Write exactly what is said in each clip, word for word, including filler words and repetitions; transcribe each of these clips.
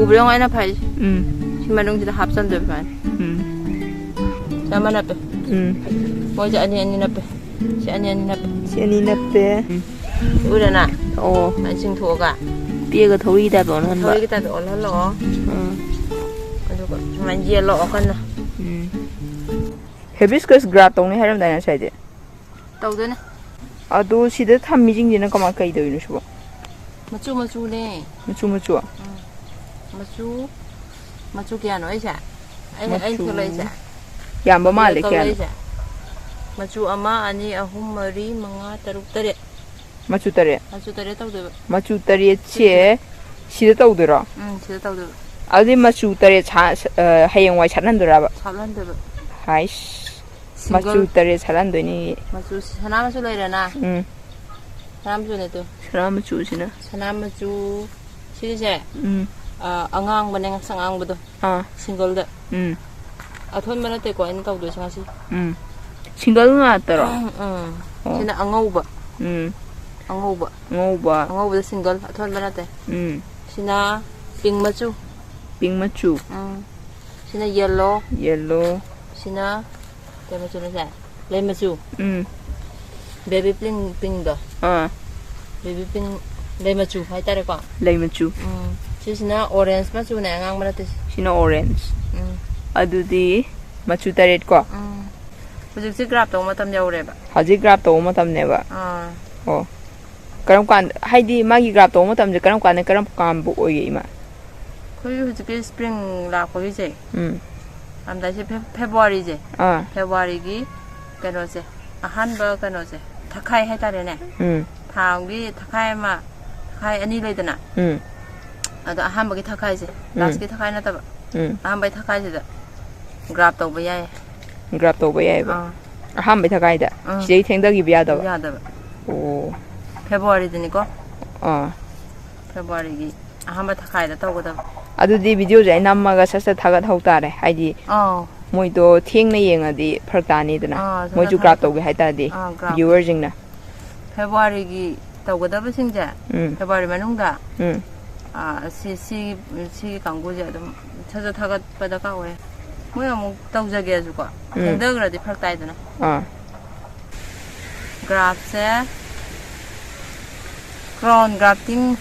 ꯎꯕ꯭ꯔꯥ ꯌꯦꯡꯉꯣ ꯑꯩꯅ ꯐꯥꯏꯁꯦ? ꯎꯝ ꯁꯤ ꯃꯅꯨꯡꯁꯤꯗ ꯍꯥꯞꯆꯟꯗꯣꯏꯕ ꯁꯨꯃꯥꯏꯅ꯫ ꯎꯝ ꯁꯤ ꯑꯃ ꯅꯞꯄꯦ꯫ ꯎꯝ ꯃꯣꯏꯁꯦ ꯑꯅꯤ ꯑꯅꯤ ꯅꯞꯄꯦ꯫ ꯁꯤ ꯑꯅꯤ ꯑꯅꯤ ꯅꯞꯄꯦ꯫ ꯁꯤ ꯑꯅꯤ ꯅꯞꯄꯦ꯫ ꯎꯔꯦꯅ? ꯑꯣ, ꯑꯩ ꯆꯤꯡꯊꯣꯛꯑꯒ ꯄꯤꯒ ꯊꯧꯔꯤꯒꯤ ꯇꯥꯏꯞꯇ ꯑꯣꯜꯍꯟꯕ꯫ ꯊꯧꯔꯤꯒꯤ ꯇꯥꯏꯞꯇ ꯑꯣꯜꯍꯜꯂꯛꯑꯣ꯫ ꯎꯝ ꯑꯗꯨꯒ ꯁꯨꯃꯥꯏꯅ ꯌꯦꯜꯂꯛꯑꯣ ꯀꯟꯅ꯫ ꯎꯝ ꯍꯦꯕꯤꯁꯀꯁ ꯒ꯭ꯔꯥꯞ ꯇꯧꯅꯤ ꯍꯥꯏꯔꯝꯗꯥꯏꯅꯦ ꯉꯁꯥꯏꯗꯤ? ꯇꯧꯗꯣꯏꯅꯦ꯫ ꯑꯗꯣ ꯁꯤꯗ ꯊꯝꯃꯤꯁꯤꯡꯁꯤꯅ ꯀꯃꯥꯏ, ꯀꯩꯗꯧꯔꯤꯅꯣ ꯁꯤꯕꯣ? ꯃꯆꯨ ꯃꯆꯨꯅꯦ꯫ ꯃꯆꯨ ꯃꯆꯨ? ꯃꯆꯨ ꯃꯆꯨ ꯀꯌꯥꯅꯣ ꯑꯩꯁꯦ? ꯑꯩ ꯑꯩꯅ ꯃꯆꯨ ꯊꯣꯛꯂꯛꯏꯁꯦ? ꯌꯥꯝꯕ ꯃꯥꯜꯂꯦ ꯀꯌꯥꯅꯣ? ꯀꯧꯔꯛꯏꯁꯦ? ꯃꯆꯨ ꯑꯃ, ꯑꯅꯤ, ꯑꯍꯨꯝ, ꯃꯔꯤ, ꯃꯉꯥ, ꯇꯔꯨꯛ, ꯇꯔꯦꯠ꯫ ꯃꯆꯨ ꯇꯔꯦꯠ? ꯃꯆꯨ ꯇꯔꯦꯠ ꯇꯧꯗꯣꯏꯕ꯫ ꯃꯆꯨ ꯇꯔꯦꯠꯁꯦ ꯁꯤꯗ ꯇꯧꯗꯣꯏꯔꯣ? ꯎꯝ, ꯁꯤꯗ ꯇꯧꯗꯣꯏꯕ꯫ ꯑꯗꯨꯗꯤ ꯃꯆꯨ ꯇꯔꯦꯠ ꯁꯥ-, ꯁ-, ꯑ, ꯍꯌꯦꯡꯋꯥꯏ ꯁꯥꯠꯍꯟꯗꯣꯏꯔꯕ? ꯁꯥꯠꯍꯟꯗꯣꯏꯕ꯫ ꯍꯥꯏꯁ, Single ꯃꯆꯨ ꯇꯔꯦꯠ ꯁꯥꯠꯍꯟꯗꯣꯏꯅꯤ꯫ ꯃꯆꯨ ꯁꯅꯥ ꯃꯆꯨ ꯂꯩꯔꯦꯅ? ꯎꯝ ꯁꯅꯥ ꯃꯆꯨꯅꯦ ꯇꯨ꯫ ꯁꯅꯥ ꯃꯆꯨꯁꯤꯅ? ꯁꯅꯥ ꯃꯆꯨ꯫ ꯁꯤꯁꯦ, ꯎꯝ ꯑ, ꯑꯉꯥꯡꯕꯅꯦ, ꯉꯛꯁꯪ ꯉꯥꯡꯕꯗꯣ꯫ ꯑꯥ Singleꯗ꯫ ꯎꯝ ꯑꯊꯣꯟꯕ ꯅꯠꯇꯦꯀꯣ ꯑꯩꯅ ꯇꯧꯗꯣꯏꯁꯦ ꯉꯁꯤ꯫ ꯎꯝ single ꯉꯥꯛꯇꯔꯣ? ꯎꯝ꯫ ꯑꯣ꯫ ꯁꯤꯅ ꯑꯉꯧꯕ꯫ ꯎꯝ ꯑꯉꯧꯕ꯫ ꯑꯉꯧꯕ꯫ ꯑꯉꯧꯕꯗ single, ꯑꯊꯣꯟꯕ ꯅꯠꯇꯦ꯫ ꯎꯝ ꯁꯤꯅ pink ꯃꯆꯨ꯫ Pink ꯃꯆꯨ꯫ ꯎꯝ꯫ ꯁꯤꯅ yellow꯫ Yellow꯫ ꯁꯤꯅ ꯀꯩ ꯃꯆꯨꯅꯣ ꯁꯦ? ꯂꯩ ꯃꯆꯨ꯫ ꯎꯝ Baby pink, pinkꯗꯣ꯫ ꯑꯥ Baby pink, ꯂꯩ ꯃꯆꯨ ꯍꯥꯏꯇꯥꯔꯦꯀꯣ꯫ ꯂꯩ ꯃꯆꯨ꯫ ꯎꯝ꯫ ꯁꯤꯁꯤꯅ orange ꯃꯆꯨꯅꯦ, ꯑꯉꯥꯡꯕ ꯅꯠꯇꯦ ꯁꯤ꯫ ꯁꯤꯅ orange꯫ ꯎꯝ꯫ ꯑꯗꯨꯗꯤ ꯃꯆꯨ ꯇꯔꯦꯠ ꯀꯣ? ꯎꯝ꯫ ꯍꯧꯖꯤꯛꯁꯦ graph ꯇꯧꯕ ꯃꯇꯝ ꯌꯧꯔꯦꯕ꯫ ꯍꯧꯖꯤꯛ graph ꯇꯧꯕ ꯃꯇꯝꯅꯦꯕ꯫ ꯑꯥ꯫ ꯑꯣ꯫ ꯀꯔꯝ ꯀꯥꯟꯗ, ꯍꯥꯏꯗꯤ ꯃꯥꯒꯤ graph ꯇꯧꯕ ꯃꯇꯝꯁꯦ ꯀꯔꯝ ꯀꯥꯟꯗ, ꯀꯔꯝ ꯀꯥꯟꯕꯨ ꯑꯣꯏꯒꯦ ꯏꯃꯥ? ꯑꯩꯈꯣꯏ ꯍꯧꯖꯤꯛꯀꯤ spring ꯂꯥꯛꯄꯒꯤꯁꯦ꯫ ꯎꯝ ꯂꯥꯛꯑꯝꯗꯥꯏꯁꯦ Feb-, Februaryꯁꯦ꯫ ꯑꯥ Februaryꯒꯤ ꯀꯩꯅꯣꯁꯦ, ꯑꯍꯥꯟꯕ ꯀꯩꯅꯣꯁꯦ, ꯊꯈꯥꯏ ꯍꯥꯏꯇꯥꯔꯦꯅꯦ꯫ ꯎꯝ ꯊꯥ ꯑꯃꯒꯤ ꯊꯈꯥꯏ ꯑꯃ, ꯊꯈꯥꯏ ꯑꯅꯤ ꯂꯩꯗꯅ꯫ ꯎꯝ ꯑꯗꯣ ꯑꯍꯥꯟꯕꯒꯤ ꯊꯈꯥꯏꯁꯦ, ꯎꯝ꯫ lastꯀꯤ ꯊꯈꯥꯏ ꯅꯠꯇꯕ, ꯎꯝ ꯑꯍꯥꯟꯕꯒꯤ ꯊꯈꯥꯏꯁꯤꯗ graph ꯇꯧꯕ ꯌꯥꯏꯌꯦ꯫ Graph ꯇꯧꯕ ꯌꯥꯏꯑꯕ꯫ ꯑꯥ꯫ ꯑꯍꯥꯟꯕꯩ ꯊꯈꯥꯏꯗ? ꯑꯥ꯫ ꯁꯤꯗꯩ ꯊꯦꯡꯊꯈꯤꯕ ꯌꯥꯗꯕ? ꯌꯥꯗꯕ꯫ ꯑꯣ꯫ Februaryꯗꯅꯤꯀꯣ꯫ ꯑꯥ꯫ Februaryꯒꯤ ꯑꯍꯥꯟꯕ ꯊꯈꯥꯏꯗ ꯇꯧꯒꯗꯕ꯫ ꯑꯗꯨꯗꯤ videoꯁꯦ ꯑꯩ ꯅꯝꯃꯒ ꯁꯠ ꯁꯠ ꯊꯥꯒꯠꯍꯧ ꯇꯥꯔꯦ, ꯍꯥꯏꯗꯤ ꯑꯥꯎ꯫ ꯃꯣꯏꯗꯣ ꯊꯦꯡꯅ ꯌꯦꯡꯉꯗꯤ ꯐꯔꯛ ꯇꯥꯅꯤꯗꯅ꯫ ꯑꯥ, ꯁꯠ ꯁꯠ ꯃꯣꯏꯁꯨ ꯊꯥꯒꯠ-, graph ꯇꯧꯒꯦ ꯍꯥꯏ ꯇꯥꯔꯗꯤ꯫ ꯑꯥ, graph꯫ Viewerꯁꯤꯡꯅ꯫ Februaryꯒꯤ ꯇꯧꯒꯗꯕꯁꯤꯡꯁꯦ ꯎꯝ꯫ ꯐꯦꯕ꯭ꯔꯨꯋꯥꯔꯤ ꯃꯅꯨꯡꯗ ꯎꯝ꯫ ꯑꯥ, ꯁꯤ, ꯁꯤ, ꯁꯤꯒꯤ ꯀꯥꯡꯕꯨꯁꯦ ꯑꯗꯨꯝ ꯁꯠ ꯁꯠ ꯊꯥꯒꯠꯄ ꯗꯔꯀꯥꯔ ꯑꯣꯏ꯫ ꯃꯣꯏ ꯑꯃꯨꯛ ꯇꯧꯖꯒꯦꯁꯨꯀꯣ, ꯎꯝ꯫ ꯊꯦꯡꯊꯈ꯭ꯔꯗꯤ ꯐꯔꯛ ꯇꯥꯏꯗꯅ꯫ ꯑꯥ꯫ ꯒ꯭ꯔꯥꯐꯁꯦ ꯀ꯭ꯔꯥꯎꯟ ꯒ꯭ꯔꯥꯐꯇꯤꯡ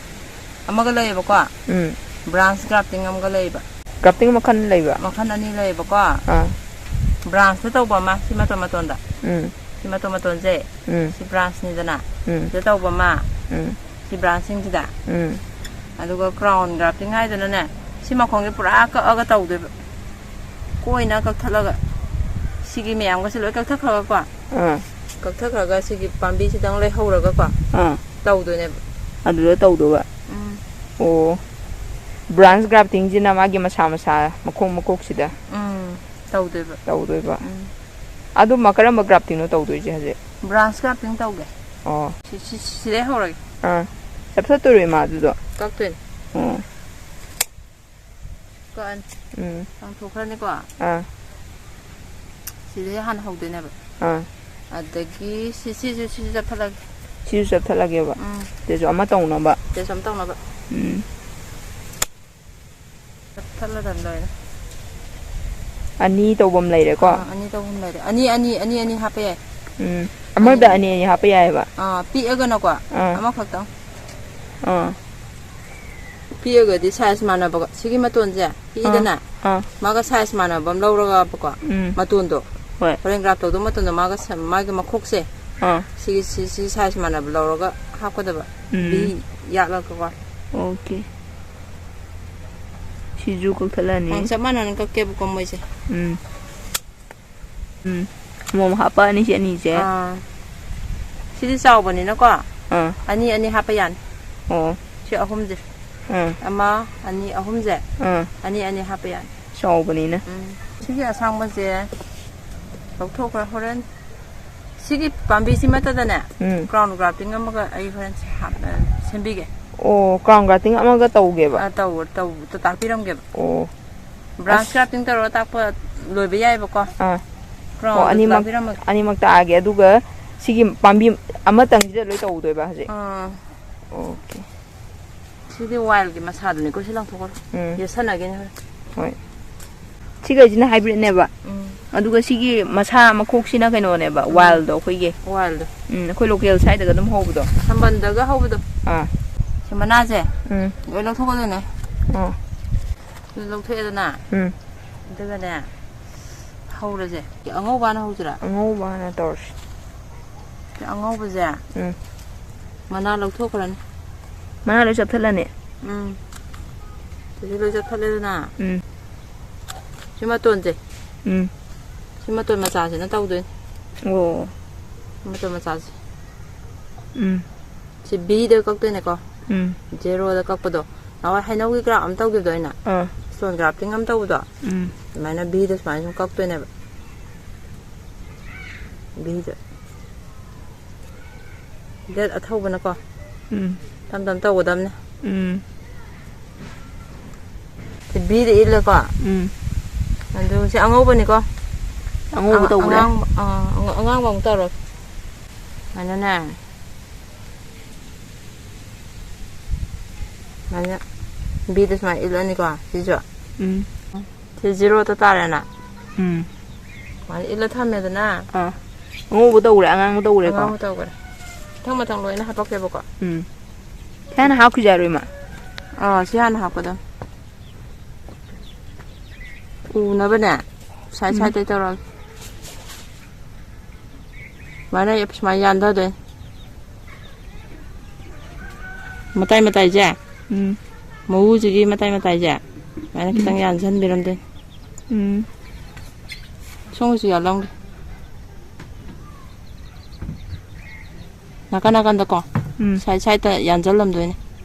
ꯑꯃꯒ ꯂꯩꯌꯦꯕꯀꯣ, ꯎꯝ꯫ ꯕ꯭ꯔꯥꯟꯁ ꯒ꯭ꯔꯥꯐꯇꯤꯡ ꯑꯃꯒ ꯂꯩꯌꯦꯕ꯫ ꯒ꯭ꯔꯥꯐꯇꯤꯡ ꯃꯈꯜ ꯂꯩꯕ꯭ꯔꯥ? ꯃꯈꯜ ꯑꯅꯤ ꯂꯩꯌꯦꯕꯀꯣ꯫ ꯑꯥ꯫ ꯕ꯭ꯔꯥꯟꯁꯇ ꯇꯧꯕ ꯑꯃ, ꯁꯤ ꯃꯇꯣꯟ ꯃꯇꯣꯟꯗ꯫ ꯎꯝ꯫ ꯁꯤ ꯃꯇꯣꯟ ꯃꯇꯣꯟꯁꯦ, ꯎꯝ꯫ ꯁꯤ ꯕ꯭ꯔꯥꯟꯁꯅꯤꯗꯅ꯫ ꯎꯝ꯫ ꯁꯤꯗ ꯇꯧꯕ ꯑꯃ, ꯎꯝ꯫ ꯁꯤ ꯕ꯭ꯔꯥꯟꯁꯁꯤꯡꯁꯤꯗ꯫ ꯎꯝ꯫ ꯑꯗꯨꯒ ꯀ꯭ꯔꯥꯎꯟ ꯒ꯭ꯔꯥꯐꯇꯤꯡ ꯍꯥꯏꯗꯨꯅꯅꯦ, ꯁꯤ ꯃꯈꯣꯡꯁꯦ ꯄꯨꯔꯥ ꯀꯛꯑꯒ ꯇꯧꯗꯣꯏꯕ꯫ ꯀꯣꯏꯅ ꯀꯛꯊꯠꯂꯒ, ꯁꯤꯒꯤ ꯃꯌꯥꯝꯒꯁꯦ ꯂꯣꯏ ꯀꯛꯊꯠꯈ꯭ꯔꯒꯀꯣ꯫ ꯑꯥ꯫ ꯀꯛꯊꯠꯈ꯭ꯔꯒ ꯁꯤꯒꯤ ꯄꯥꯝꯕꯤꯁꯤꯗꯪ ꯂꯩꯍꯧꯔꯒꯀꯣ ꯑꯥ꯫ ꯇꯧꯗꯣꯏꯅꯦꯕ꯫ ꯑꯗꯨꯗ ꯇꯧꯗꯧꯕ꯫ ꯎꯝ꯫ ꯑꯣ꯫ ꯕ꯭ꯔꯥꯟꯁ ꯒ꯭ꯔꯥꯐꯇꯤꯡꯁꯤꯅ ꯃꯥꯒꯤ ꯃꯁꯥ ꯃꯁꯥ ꯃꯈꯣꯡ ꯃꯈꯣꯛꯁꯤꯗ ꯎꯝ꯫ ꯇꯧꯗꯣꯏꯕ꯫ ꯇꯧꯗꯣꯏꯕ꯫ ꯎꯝ꯫ ꯑꯗꯨꯝꯕ ꯀꯔꯝꯕ ꯒ꯭ꯔꯥꯐꯇꯤꯡꯅꯣ ꯇꯧꯗꯣꯏꯁꯦ ꯍꯧꯖꯤꯛ? ꯕ꯭ꯔꯥꯟꯁ ꯒ꯭ꯔꯥꯐꯇꯤꯡ ꯇꯧꯒꯦ꯫ ꯑꯣ꯫ ꯁꯤ, ꯁꯤ, ꯁꯤꯗꯩ ꯍꯧꯔꯒꯦ꯫ ꯑꯥ꯫ ꯆꯞꯊꯠꯇꯣꯏꯔꯣ ꯏꯃꯥ ꯑꯗꯨꯗꯣ? ꯀꯛꯇꯣꯏꯅꯦ꯫ ꯑꯣ꯫ ꯀꯛꯑꯅꯤ꯫ ꯎꯝ꯫ ꯂꯪꯊꯣꯛꯈ꯭ꯔꯅꯤꯀꯣ꯫ ꯑꯥ꯫ ꯁꯤꯗꯩ ꯍꯥꯟꯅ ꯍꯧꯗꯣꯏꯅꯦꯕ꯫ ꯑꯥ꯫ ꯑꯗꯒꯤ ꯁꯤ, ꯁꯤꯁꯨ, ꯁꯤꯁꯨ ꯆꯞꯊꯠꯂꯒꯦ꯫ ꯁꯤꯁꯨ ꯆꯞꯊꯠꯂꯒꯦꯕ꯫ ꯎꯝ꯫ ꯁꯤꯁꯨ ꯑꯃ ꯇꯧꯅꯕ꯫ ꯁꯤꯁꯨ ꯑꯃ ꯇꯧꯅꯕ꯫ ꯎꯝ꯫ ꯆꯞꯊꯠꯂꯗꯕꯅꯤ ꯂꯣꯏꯅ꯫ ꯑꯅꯤ ꯇꯧꯐꯝ ꯂꯩꯔꯦꯀꯣ? ꯑꯥ, ꯑꯅꯤ ꯇꯧꯐꯝ ꯂꯩꯔꯦ꯫ ꯑꯅꯤ, ꯑꯅꯤ, ꯑꯅꯤ, ꯑꯅꯤ ꯍꯥꯞꯄ ꯌꯥꯏ꯫ ꯎꯝ꯫ ꯑꯃꯗ ꯑꯅꯤ, ꯑꯅꯤ ꯍꯥꯞꯄ ꯌꯥꯏꯑꯕ? ꯑꯥ, ꯄꯤꯛꯑꯒꯅꯀꯣ, ꯑꯥ꯫ ꯑꯃꯈꯛꯇꯪ꯫ ꯑꯥ꯫ ꯄꯤꯛꯑꯒꯗꯤ ꯁꯥꯏꯖ ꯃꯥꯟꯅꯕ, ꯁꯤꯒꯤ ꯃꯇꯣꯟꯁꯦ ꯄꯤꯛꯏꯗꯅ, ꯑꯥ, ꯑꯥ꯫ ꯃꯥꯒ ꯁꯥꯏꯖ ꯃꯥꯟꯅꯕ ꯑꯃ ꯂꯧꯔꯒꯕꯀꯣ, ꯎꯝ꯫ ꯃꯇꯣꯟꯗꯣ, ꯍꯣꯏ꯫ ꯍꯣꯔꯦꯟ ꯒ꯭ꯔꯥꯐ ꯇꯧꯗꯧ ꯃꯇꯝꯗ ꯃꯥꯒ ꯁ-, ꯃꯥꯒꯤ ꯃꯈꯣꯛꯁꯦ, ꯑꯥ꯫ ꯁꯤꯒꯤ, ꯁꯤ, ꯁꯤ ꯁꯥꯏꯖ ꯃꯥꯟꯅꯕ ꯂꯧꯔꯒ ꯍꯥꯞꯀꯗꯕ, ꯎꯝ꯫ ꯚꯤ ꯌꯥꯠꯂꯒꯀꯣ꯫ ꯑꯣꯀꯦ꯫ ꯁꯤꯁꯨ ꯀꯛꯊꯠꯂꯅꯤ꯫ ꯑꯪ, ꯆꯞ ꯃꯥꯟꯅꯅ ꯀꯛꯀꯦꯕꯀꯣ ꯃꯣꯏꯁꯦ꯫ ꯎꯝ꯫ ꯎꯝ꯫ ꯑꯃꯃꯝ ꯍꯥꯞꯄꯛꯑꯅꯤ ꯁꯤ ꯑꯅꯤꯁꯦ꯫ ꯑꯥ꯫ ꯁꯤꯗꯤ ꯆꯥꯎꯕꯅꯤꯅꯀꯣ, ꯑꯥ꯫ ꯑꯅꯤ ꯑꯅꯤ ꯍꯥꯞꯄ ꯌꯥꯅꯤ꯫ ꯑꯣ꯫ ꯁꯤ ꯑꯍꯨꯝꯁꯦ꯫ ꯑꯥ꯫ ꯑꯃ, ꯑꯅꯤ, ꯑꯍꯨꯝꯁꯦ꯫ ꯑꯥ꯫ ꯑꯅꯤ ꯑꯅꯤ ꯍꯥꯞꯄ ꯌꯥꯅꯤ꯫ ꯆꯥꯎꯕꯅꯤꯅ꯫ ꯎꯝ꯫ ꯁꯤꯒꯤ ꯑꯁꯥꯡꯕꯁꯦ ꯂꯧꯊꯣꯛꯈ꯭ꯔ ꯍꯣꯔꯦꯟ꯫ ꯁꯤꯒꯤ ꯄꯥꯝꯕꯤꯁꯤꯃꯠꯇꯗꯅꯦ, ꯎꯝ꯫ ꯀ꯭ꯔꯥꯎꯟ ꯒ꯭ꯔꯥꯐꯇꯤꯡ ꯑꯃꯒ ꯑꯩ ꯍꯣꯔꯦꯟ ꯁꯥ-, ꯍꯥꯞ-, ꯁꯦꯝꯕꯤꯒꯦ꯫ ꯑꯣ, ꯀ꯭ꯔꯥꯎꯟ ꯒ꯭ꯔꯥꯐꯇꯤꯡ ꯑꯃꯒ ꯇꯧꯒꯦꯕ? ꯑꯥ, ꯇꯧ-, ꯇꯧ-, ꯇꯥꯛꯄꯤꯔꯝꯒꯦꯕ꯫ ꯑꯣ꯫ ꯕ꯭ꯔꯥꯟꯁ ꯑꯁ꯫ ꯒ꯭ꯔꯥꯐꯇꯤꯡ ꯇꯧꯔꯒ ꯇꯥꯛꯄ ꯂꯣꯏꯕ ꯌꯥꯏꯕꯀꯣ꯫ ꯑꯥ꯫ ꯀ꯭ꯔꯥꯎꯟꯗꯁꯨ ꯑꯣ, ꯑꯅꯤꯃꯛ, ꯇꯥꯛꯄꯤꯔꯝꯃꯒꯦ꯫ ꯑꯅꯤꯃꯛ ꯇꯥꯛꯑꯒꯦ꯫ ꯑꯗꯨꯒ ꯁꯤꯒꯤ ꯄꯥꯝꯕꯤ ꯑꯃꯇꯪꯁꯤꯗ ꯂꯣꯏ ꯇꯧꯗꯣꯏꯕ ꯍꯧꯖꯤꯛ? ꯑꯥ꯫ ꯑꯣꯀꯦ꯫ ꯁꯤꯗꯤ ꯋꯥꯏꯜꯒꯤ ꯃꯁꯥꯗꯨꯅꯤꯀꯣ, ꯁꯤ ꯂꯪꯊꯣꯛꯈ꯭ꯔꯣ꯫ ꯎꯝ꯫ ꯌꯦꯠꯁꯟꯅꯒꯤꯅꯤ ꯍꯣꯔꯦꯟ꯫ ꯍꯣꯏ꯫ ꯁꯤꯈꯩꯁꯤꯅ ꯍꯥꯏꯕ꯭ꯔꯤꯠꯅꯦꯕ꯫ ꯎꯝ꯫ ꯑꯗꯨꯒ ꯁꯤꯒꯤ ꯃꯁꯥ ꯃꯈꯣꯛꯁꯤꯅ ꯀꯩꯅꯣꯅꯦꯕ, ꯎꯝ꯫ ꯋꯥꯏꯜꯗꯣ ꯑꯩꯈꯣꯏꯒꯤ꯫ ꯋꯥꯏꯜꯗꯣ꯫ ꯎꯝ, ꯑꯩꯈꯣꯏ ꯂꯣꯀꯦꯜ ꯁ꯭ꯋꯥꯏꯗꯒ ꯑꯗꯨꯝ ꯍꯧꯕꯗꯣ꯫ ꯁꯝꯕꯟꯗꯒ ꯍꯧꯕꯗꯣ꯫ ꯑꯥ꯫ ꯁꯤ ꯃꯅꯥꯁꯦ ꯎꯝ꯫ ꯂꯣꯏ ꯂꯧꯊꯣꯛꯀꯗꯣꯏꯅꯦ꯫ ꯑꯥ꯫ ꯂꯧꯊꯣꯛꯑꯦꯗꯅ꯫ ꯎꯝ꯫ ꯑꯗꯨꯒꯅꯦ, ꯍꯧꯔꯁꯦ꯫ ꯑꯉꯧꯕ ꯍꯥꯟꯅ ꯍꯧꯁꯤꯔꯥ? ꯑꯉꯧꯕ ꯍꯥꯟꯅ ꯇꯧꯔꯁꯤ꯫ ꯑꯉꯧꯕꯁꯦ ꯎꯝ꯫ ꯃꯅꯥ ꯂꯧꯊꯣꯛꯈ꯭ꯔꯅꯤ꯫ ꯃꯅꯥ ꯂꯣꯏ ꯆꯞꯊꯠꯂꯅꯤ? ꯎꯝ꯫ ꯁꯤꯁꯨ ꯂꯣꯏ ꯆꯞꯊꯠꯂꯦꯗꯅ꯫ ꯎꯝ꯫ ꯁꯤ ꯃꯇꯣꯟꯁꯦ꯫ ꯎꯝ꯫ ꯁꯤ ꯃꯇꯣꯟ ꯃꯆꯥꯁꯤꯅ ꯇꯧꯗꯣꯏꯅꯤ꯫ ꯑꯣ꯫ ꯁꯤ ꯃꯇꯣꯟ ꯃꯆꯥꯁꯦ꯫ ꯎꯝ꯫ ꯁꯤ ꯕꯤꯗ ꯀꯛꯇꯣꯏꯅꯦꯀꯣ꯫ ꯎꯝ꯫ ꯖꯦꯔꯣꯗ ꯀꯛꯄꯗꯣ꯫ ꯅꯍꯥꯟꯋꯥꯏ ꯍꯩꯅꯧꯒꯤ ꯀ꯭ꯔꯥꯞ ꯑꯃ ꯇꯧꯈꯤꯕꯗꯣ ꯑꯩꯅ꯫ ꯑꯥ꯫ ꯁ꯭ꯇꯣꯟ ꯒ꯭ꯔꯥꯐꯇꯤꯡ ꯑꯃ ꯇꯧꯕꯗꯣ꯫ ꯎꯝ꯫ ꯑꯗꯨꯃꯥꯏꯅ ꯕꯤꯗ ꯁꯨꯃꯥꯏꯅ ꯁꯨꯝ ꯀꯛꯇꯣꯏꯅꯦꯕ꯫ ꯕꯤꯗ꯫ ꯕ꯭ꯂꯦꯗ ꯑꯊꯧꯕꯅꯀꯣ꯫ ꯎꯝ꯫ ꯇꯞ ꯇꯞ ꯇꯧꯒꯗꯕꯅꯦ꯫ ꯎꯝ꯫ ꯁꯤ ꯕꯤꯗ ꯏꯜꯂꯦꯀꯣ꯫ ꯎꯝ꯫ ꯑꯗꯨ ꯁꯤ ꯑꯉꯧꯕꯅꯤꯀꯣ꯫ ꯑꯉꯧꯕ ꯑ-, ꯇꯧꯈ꯭ꯔꯦ꯫ ꯑꯉꯥꯡꯕ, ꯑ, ꯑꯉ-, ꯑꯉꯥꯡꯕ ꯑꯃꯨꯛ ꯇꯧꯔꯣ꯫ ꯁꯨꯃꯥꯏꯅꯅꯦ꯫ ꯁꯨꯃꯥꯏꯅ ꯕꯤꯗ ꯁꯨꯃꯥꯏꯅ ꯏꯠꯂꯅꯤꯀꯣ ꯁꯤꯁꯨ꯫ ꯎꯝ꯫ ꯁꯤ ꯖꯤꯔꯣꯗ ꯇꯥꯔꯦꯅ꯫ ꯎꯝ꯫ ꯁꯨꯃꯥꯏꯅ ꯏꯠꯂ ꯊꯝꯃꯦꯗꯅ꯫ ꯑꯥ꯫ ꯑꯉꯧꯕ ꯇꯧꯈ꯭ꯔꯦ, ꯑꯉꯥꯡꯕ ꯇꯧꯈ꯭ꯔꯦꯀꯣ? ꯑꯉꯥꯡꯕ ꯇꯧꯈ꯭ꯔꯦ꯫ ꯃꯊꯪ ꯃꯊꯪ ꯂꯣꯏꯅ ꯍꯥꯞꯄꯛꯀꯦꯕꯀꯣ꯫ ꯎꯝ꯫ ꯁꯤ ꯍꯥꯟꯅ ꯍꯥꯞꯈꯤꯁꯦ ꯍꯥꯏꯔꯣ, ꯏꯃꯥ? ꯑꯥ, ꯁꯤ ꯍꯥꯟꯅ ꯍꯥꯞꯀꯗꯕꯅꯤ꯫ ꯎꯅꯕꯅꯦ꯫ ꯁꯥꯏꯠ ꯎꯝ꯫ ꯁꯥꯏꯠꯇꯩ ꯇꯧꯔꯛꯑꯒꯦ꯫ ꯁꯨꯃꯥꯏꯅ, ꯁꯨꯃꯥꯏꯅ ꯌꯥꯟꯊꯗꯣꯏꯅꯤ꯫ ꯃꯇꯥꯏ ꯃꯇꯥꯏꯁꯦ꯫ ꯎꯝ꯫ ꯃꯎꯁꯤꯒꯤ ꯃꯇꯥꯏ ꯃꯇꯥꯏꯁꯦ꯫ ꯁꯨꯃꯥꯏꯅ ꯎꯝ꯫ ꯈꯤꯇꯪ ꯌꯥꯟꯁꯤꯟꯕꯤꯔꯝꯗꯣꯏꯅꯤ꯫ ꯎꯝ꯫ ꯁꯣꯝꯒꯤꯁꯨ ꯌꯥꯜꯂꯝꯒꯦ꯫ ꯅꯥꯀꯟ ꯅꯥꯀꯟꯗꯀꯣ꯫ ꯎꯝ꯫ ꯁꯥꯏꯠ ꯁꯥꯏꯠꯇ ꯌꯥꯟꯁꯤꯜꯂꯝꯗꯣꯏꯅꯦ꯫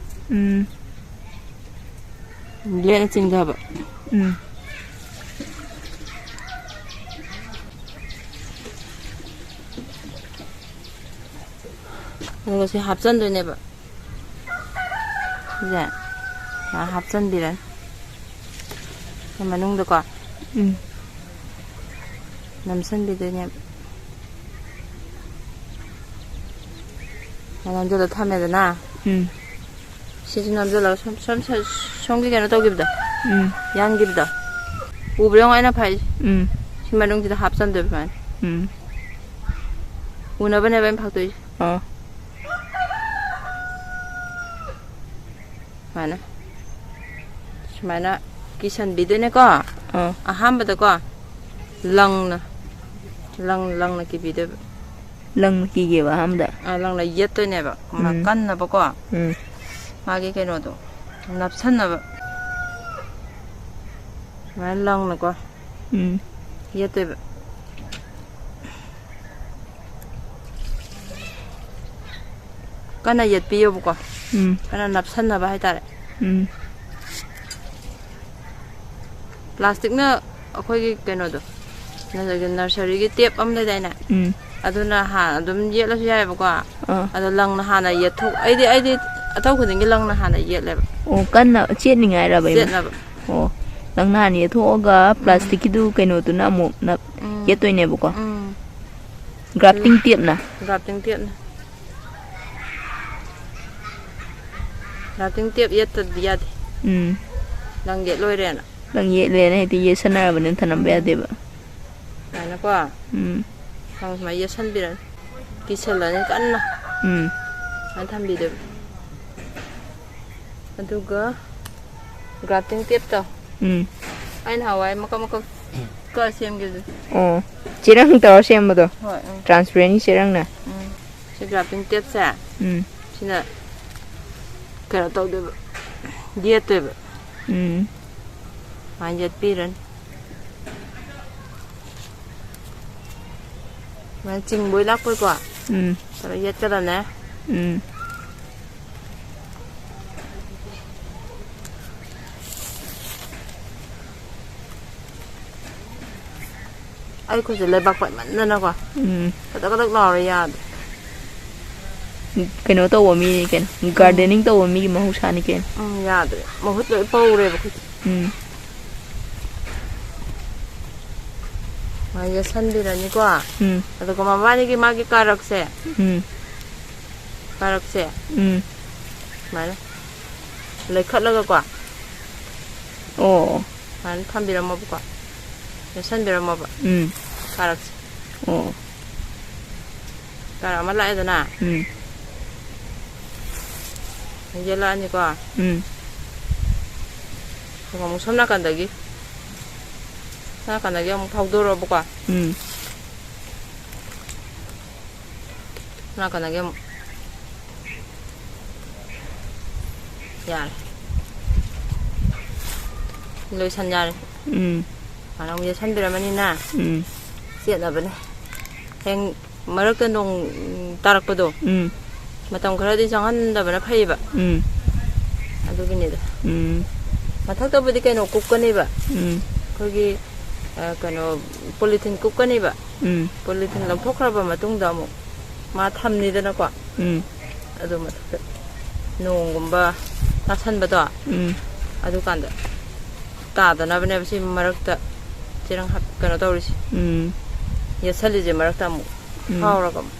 ꯎꯝ꯫ ꯕ꯭ꯂꯦꯗꯅ ꯆꯤꯡꯊꯕ꯫ ꯎꯝ꯫ ꯑꯗꯨꯒ ꯁꯤ ꯍꯥꯞꯆꯟꯗꯣꯏꯅꯦꯕ꯫ ꯁꯤꯁꯦ ꯉꯥꯏꯍꯥꯛ ꯍꯥꯞꯆꯟꯕꯤꯔꯅꯤ꯫ ꯁꯤ ꯃꯅꯨꯡꯗꯀꯣ꯫ ꯎꯝ꯫ ꯅꯝꯁꯟꯕꯤꯗꯣꯏꯅꯦꯕ꯫ ꯅꯝꯁꯤꯜꯂ ꯊꯝꯃꯦꯗꯅ꯫ ꯎꯝ꯫ ꯁꯤꯁꯨ ꯅꯝꯁꯤꯜꯂꯒ ꯁꯣꯝ, ꯁꯣꯝ, ꯁꯣꯝꯒꯤ ꯀꯩꯅꯣ ꯇꯧꯈꯤꯕꯗꯣ꯫ ꯎꯝ꯫ ꯌꯥꯟꯈꯤꯕꯗꯣ꯫ ꯎꯕ꯭ꯔꯥ ꯌꯦꯡꯉꯣ ꯑꯩꯅ ꯐꯥꯏꯁꯦ? ꯎꯝ꯫ ꯁꯤ ꯃꯅꯨꯡꯁꯤꯗ ꯍꯥꯞꯆꯟꯗꯣꯏꯕ ꯁꯨꯃꯥꯏꯅ꯫ ꯎꯝ꯫ ꯎꯅꯕꯅꯦꯕ ꯑꯩꯅ ꯐꯥꯛꯇꯣꯏꯁꯦ꯫ ꯑꯥ꯫ ꯁꯨꯃꯥꯏꯅ꯫ ꯁꯨꯃꯥꯏꯅ ꯀꯤꯁꯟꯕꯤꯗꯣꯏꯅꯦꯀꯣ꯫ ꯑꯥ꯫ ꯑꯍꯥꯟꯕꯗꯀꯣ ꯂꯪꯅ, ꯂꯪ, ꯂꯪꯅ ꯀꯤꯕꯤꯗꯣꯏꯕ꯫ ꯂꯪꯅ ꯀꯤꯒꯦꯕ ꯑꯍꯥꯟꯕꯗ? ꯑꯥ, ꯂꯪꯅ ꯌꯦꯠꯇꯣꯏꯅꯦꯕ꯫ ꯃꯥ ꯎꯝ꯫ ꯀꯟꯅꯕꯀꯣ꯫ ꯎꯝ꯫ ꯃꯥꯒꯤ ꯀꯩꯅꯣꯗꯣ ꯅꯞꯁꯟꯅꯕ꯫ ꯁꯨꯃꯥꯏꯅ ꯂꯪꯅꯀꯣ꯫ ꯎꯝ꯫ ꯌꯦꯠꯇꯣꯏꯕ꯫ ꯀꯟꯅ ꯌꯦꯠꯄꯤꯌꯣꯕꯀꯣ꯫ ꯎꯝ꯫ ꯀꯟꯅ ꯅꯞꯁꯟꯅꯕ ꯍꯥꯏꯇꯥꯔꯦ꯫ ꯎꯝ꯫ ꯄ꯭ꯂꯥꯁꯇꯤꯛꯅ ꯑꯩꯈꯣꯏꯒꯤ ꯀꯩꯅꯣꯗꯣ, ꯅ-, ꯅꯔꯁꯔꯤꯒꯤ ꯇꯦꯞ ꯑꯃ ꯂꯩꯗꯥꯏꯅꯦ? ꯎꯝ꯫ ꯑꯗꯨꯅ ꯍꯥꯟꯅ ꯑꯗꯨꯝ ꯌꯦꯠꯂꯁꯨ ꯌꯥꯏꯑꯕꯀꯣ꯫ ꯑꯥ꯫ ꯑꯗꯣ ꯂꯪꯅ ꯍꯥꯟꯅ ꯌꯦꯠꯊꯣꯛ-, ꯑꯩꯗꯤ, ꯑꯩꯗꯤ ꯑꯇꯧ ꯈꯨꯗꯤꯡꯒꯤ ꯂꯪꯅ ꯍꯥꯟꯅ ꯌꯦꯠꯂꯦꯕ꯫ ꯑꯣ, ꯀꯟꯅ ꯆꯦꯠꯅꯤꯡꯉꯥꯏꯔꯕ ꯏꯃꯥ? ꯆꯦꯠꯅꯕ꯫ ꯑꯣ, ꯂꯪꯅ ꯍꯥꯟꯅ ꯌꯦꯠꯊꯣꯛꯑꯒ ꯎꯝ꯫ ꯄ꯭ꯂꯥꯁꯇꯤꯛꯀꯤꯗꯨ ꯀꯩꯅꯣꯗꯨꯅ ꯑꯃꯨꯛ ꯅꯞ-, ꯎꯝ꯫ ꯌꯦꯠꯇꯣꯏꯅꯦꯕꯀꯣ꯫ ꯎꯝ꯫ ꯒ꯭ꯔꯥꯐꯇꯤꯡ ꯇꯦꯞꯅ? ꯒ꯭ꯔꯥꯐꯇꯤꯡ ꯇꯦꯞꯅ꯫ ꯒ꯭ꯔꯥꯐꯇꯤꯡ ꯇꯦꯞ ꯌꯦꯠꯇꯗꯤ ꯌꯥꯗꯦ꯫ ꯎꯝ꯫ ꯂꯪ ꯌꯦꯠ ꯂꯣꯏꯔꯦꯅ꯫ ꯂꯪ ꯌꯦꯠꯂꯦꯅ ꯍꯦꯛꯇ ꯌꯦꯠꯁꯟꯅꯔꯕꯅꯤꯅ ꯊꯅꯝꯕ ꯎꯝ꯫ ꯌꯥꯗꯦꯕ꯫ ꯁꯨꯃꯥꯏꯅꯀꯣ꯫ ꯎꯝ꯫ ꯂꯪ ꯁꯨꯃꯥꯏꯅ ꯌꯦꯠꯁꯟꯕꯤꯔꯅꯤ꯫ ꯀꯤꯁꯜꯂꯅꯤ ꯀꯟꯅ꯫ ꯎꯝ꯫ ꯁꯨꯃꯥꯏꯅ ꯊꯝꯕꯤꯗꯣꯏꯕ꯫ ꯑꯗꯨꯒ ꯒ꯭ꯔꯥꯐꯇꯤꯡ ꯇꯦꯞꯇꯣ꯫ ꯎꯝ꯫ ꯑꯩꯅ ꯅꯍꯥꯟꯋꯥꯏ ꯃꯀꯛ ꯃꯀꯛ ꯀꯛꯑ ꯁꯦꯝꯈꯤꯕꯗꯣ꯫ ꯑꯣ꯫ ꯆꯦꯔꯪ ꯇꯧꯔ ꯁꯦꯝꯕꯗꯣ? ꯍꯣꯏ, ꯎꯝ꯫ ꯇ꯭ꯔꯥꯟꯁꯄꯦꯔꯦꯟꯒꯤ ꯆꯦꯔꯪꯅ? ꯎꯝ꯫ ꯁꯤ ꯒ꯭ꯔꯥꯐꯇꯤꯡ ꯇꯦꯞꯁꯦ, ꯎꯝ꯫ ꯁꯤꯅ ꯀꯩꯅꯣ ꯇꯧꯗꯣꯏꯕ, ꯌꯦꯠꯇꯣꯏꯕ꯫ ꯎꯝ꯫ ꯁꯨꯃꯥꯏꯅ ꯌꯦꯠꯄꯤꯔꯅꯤ꯫ ꯁꯨꯃꯥꯏꯅ ꯆꯤꯡꯕꯣꯏ ꯂꯥꯛꯄꯣꯏꯀꯣ꯫ ꯎꯝ꯫ ꯇꯧꯔ ꯌꯦꯠꯀꯗꯕꯅꯦ꯫ ꯎꯝ꯫ ꯑꯩ ꯈꯨꯠꯁꯦ ꯂꯩꯕꯥꯛ ꯄꯠꯃꯟꯗꯅꯀꯣ꯫ ꯎꯝ꯫ ꯀꯗꯛ ꯀꯗꯛ ꯂꯥꯎꯔꯦ ꯌꯥꯗ꯭ꯔꯦ꯫ ꯀꯩꯅꯣ ꯇꯧꯕ ꯃꯤꯅꯤ ꯀꯩꯅꯣ, ꯎꯝ꯫ ꯒꯥꯔꯗꯦꯅꯤꯡ ꯇꯧꯕ ꯃꯤꯒꯤ ꯃꯍꯧꯁꯥꯅꯤ ꯀꯩꯅꯣ꯫ ꯎꯝ, ꯌꯥꯗ꯭ꯔꯦ꯫ ꯃꯍꯨꯠ ꯂꯣꯏ ꯄꯧꯔꯦꯕ ꯈꯨꯠꯁꯦ꯫ ꯎꯝ꯫ ꯃꯥ ꯌꯦꯠꯁꯟꯕꯤꯔꯅꯤꯀꯣ꯫ ꯎꯝ꯫ ꯑꯗꯨꯒ ꯃꯕꯥꯅꯤꯒꯤ ꯃꯥꯒꯤ ꯀꯥꯔꯛꯁꯦ꯫ ꯎꯝ꯫ ꯀꯥꯔꯛꯁꯦ ꯎꯝ꯫ ꯁꯨꯃꯥꯏꯅ ꯂꯩꯈꯠꯂꯒꯀꯣ ꯑꯣ꯫ ꯁꯨꯃꯥꯏꯅ ꯊꯝꯕꯤꯔꯝꯃꯣꯕꯀꯣ, ꯌꯦꯠꯁꯟꯕꯤꯔꯝꯃꯣꯕ ꯎꯝ꯫ ꯀꯥꯔꯛꯁꯦ꯫ ꯑꯣ꯫ ꯀꯥꯔꯛ ꯑꯃ ꯂꯥꯛꯑꯦꯗꯅ꯫ ꯎꯝ꯫ ꯌꯦꯜꯂꯛꯑꯅꯤꯀꯣ꯫ ꯎꯝ꯫ ꯑꯗꯨꯒ ꯑꯃꯨꯛ ꯁꯣꯝ ꯅꯥꯀꯟꯗꯒꯤ, ꯁꯣꯝ ꯅꯥꯀꯟꯗꯒꯤ ꯑꯃꯨꯛ ꯐꯥꯎꯗꯣꯔꯛꯑꯣꯕꯀꯣ꯫ ꯎꯝ꯫ ꯁꯣꯝ ꯅꯥꯀꯟꯗꯒꯤ ꯑꯃꯨꯛ꯫ ꯌꯥꯔꯦ꯫ ꯂꯣꯏꯁꯟ ꯌꯥꯔꯦ꯫ ꯎꯝ꯫ ꯁꯨꯃꯥꯏꯅ ꯑꯃꯨꯛ ꯌꯦꯠꯁꯟꯕꯤꯔꯝꯃꯅꯤꯅ꯫ ꯎꯝ꯫ ꯆꯦꯠꯅꯕꯅꯦ꯫ ꯍꯌꯦꯡ ꯃꯔꯛꯇ ꯅꯣꯡ ꯇꯥꯔꯛꯄꯗꯣ꯫ ꯎꯝ꯫ ꯃꯇꯝ ꯈꯔꯗꯤ ꯆꯪꯍꯟꯗꯕꯅ ꯐꯩꯌꯦꯕ꯫ ꯎꯝ꯫ ꯑꯗꯨꯒꯤꯅꯤꯗ꯫ ꯎꯝ꯫ ꯃꯊꯛꯇꯕꯨꯗꯤ ꯀꯩꯅꯣ ꯀꯨꯞꯀꯅꯦꯕ꯫ ꯎꯝ꯫ ꯑꯩꯈꯣꯏꯒꯤ, ꯑ, ꯀꯩꯅꯣ, ꯄꯣꯂꯤꯊꯤꯟ ꯀꯨꯞꯀꯅꯦꯕ꯫ ꯎꯝ꯫ ꯄꯣꯂꯤꯊꯤꯟ ꯂꯧꯊꯣꯛꯈ꯭ꯔꯕ ꯃꯇꯨꯡꯗ ꯑꯃꯨꯛ ꯃꯥ ꯊꯝꯅꯤꯗꯅꯀꯣ꯫ ꯎꯝ꯫ ꯑꯗꯨ ꯃꯊꯛꯇ ꯅꯣꯡꯒꯨꯝꯕ ꯇꯥꯁꯟꯕꯗꯣ꯫ ꯎꯝ꯫ ꯑꯗꯨꯀꯥꯟꯗ ꯇꯥꯗꯅꯕꯅꯦꯕ ꯁꯤ ꯃꯔꯛꯇ ꯆꯦꯔꯪ ꯍꯥꯞ-, ꯀꯩꯅꯣ ꯇꯧꯔꯤꯁꯦ꯫ ꯎꯝ꯫ ꯌꯦꯠꯁꯜꯂꯤꯁꯦ ꯃꯔꯛꯇ ꯑꯃꯨꯛ ꯎꯝ꯫ ꯐꯥꯎꯔꯒ ꯑꯃꯨꯛ꯫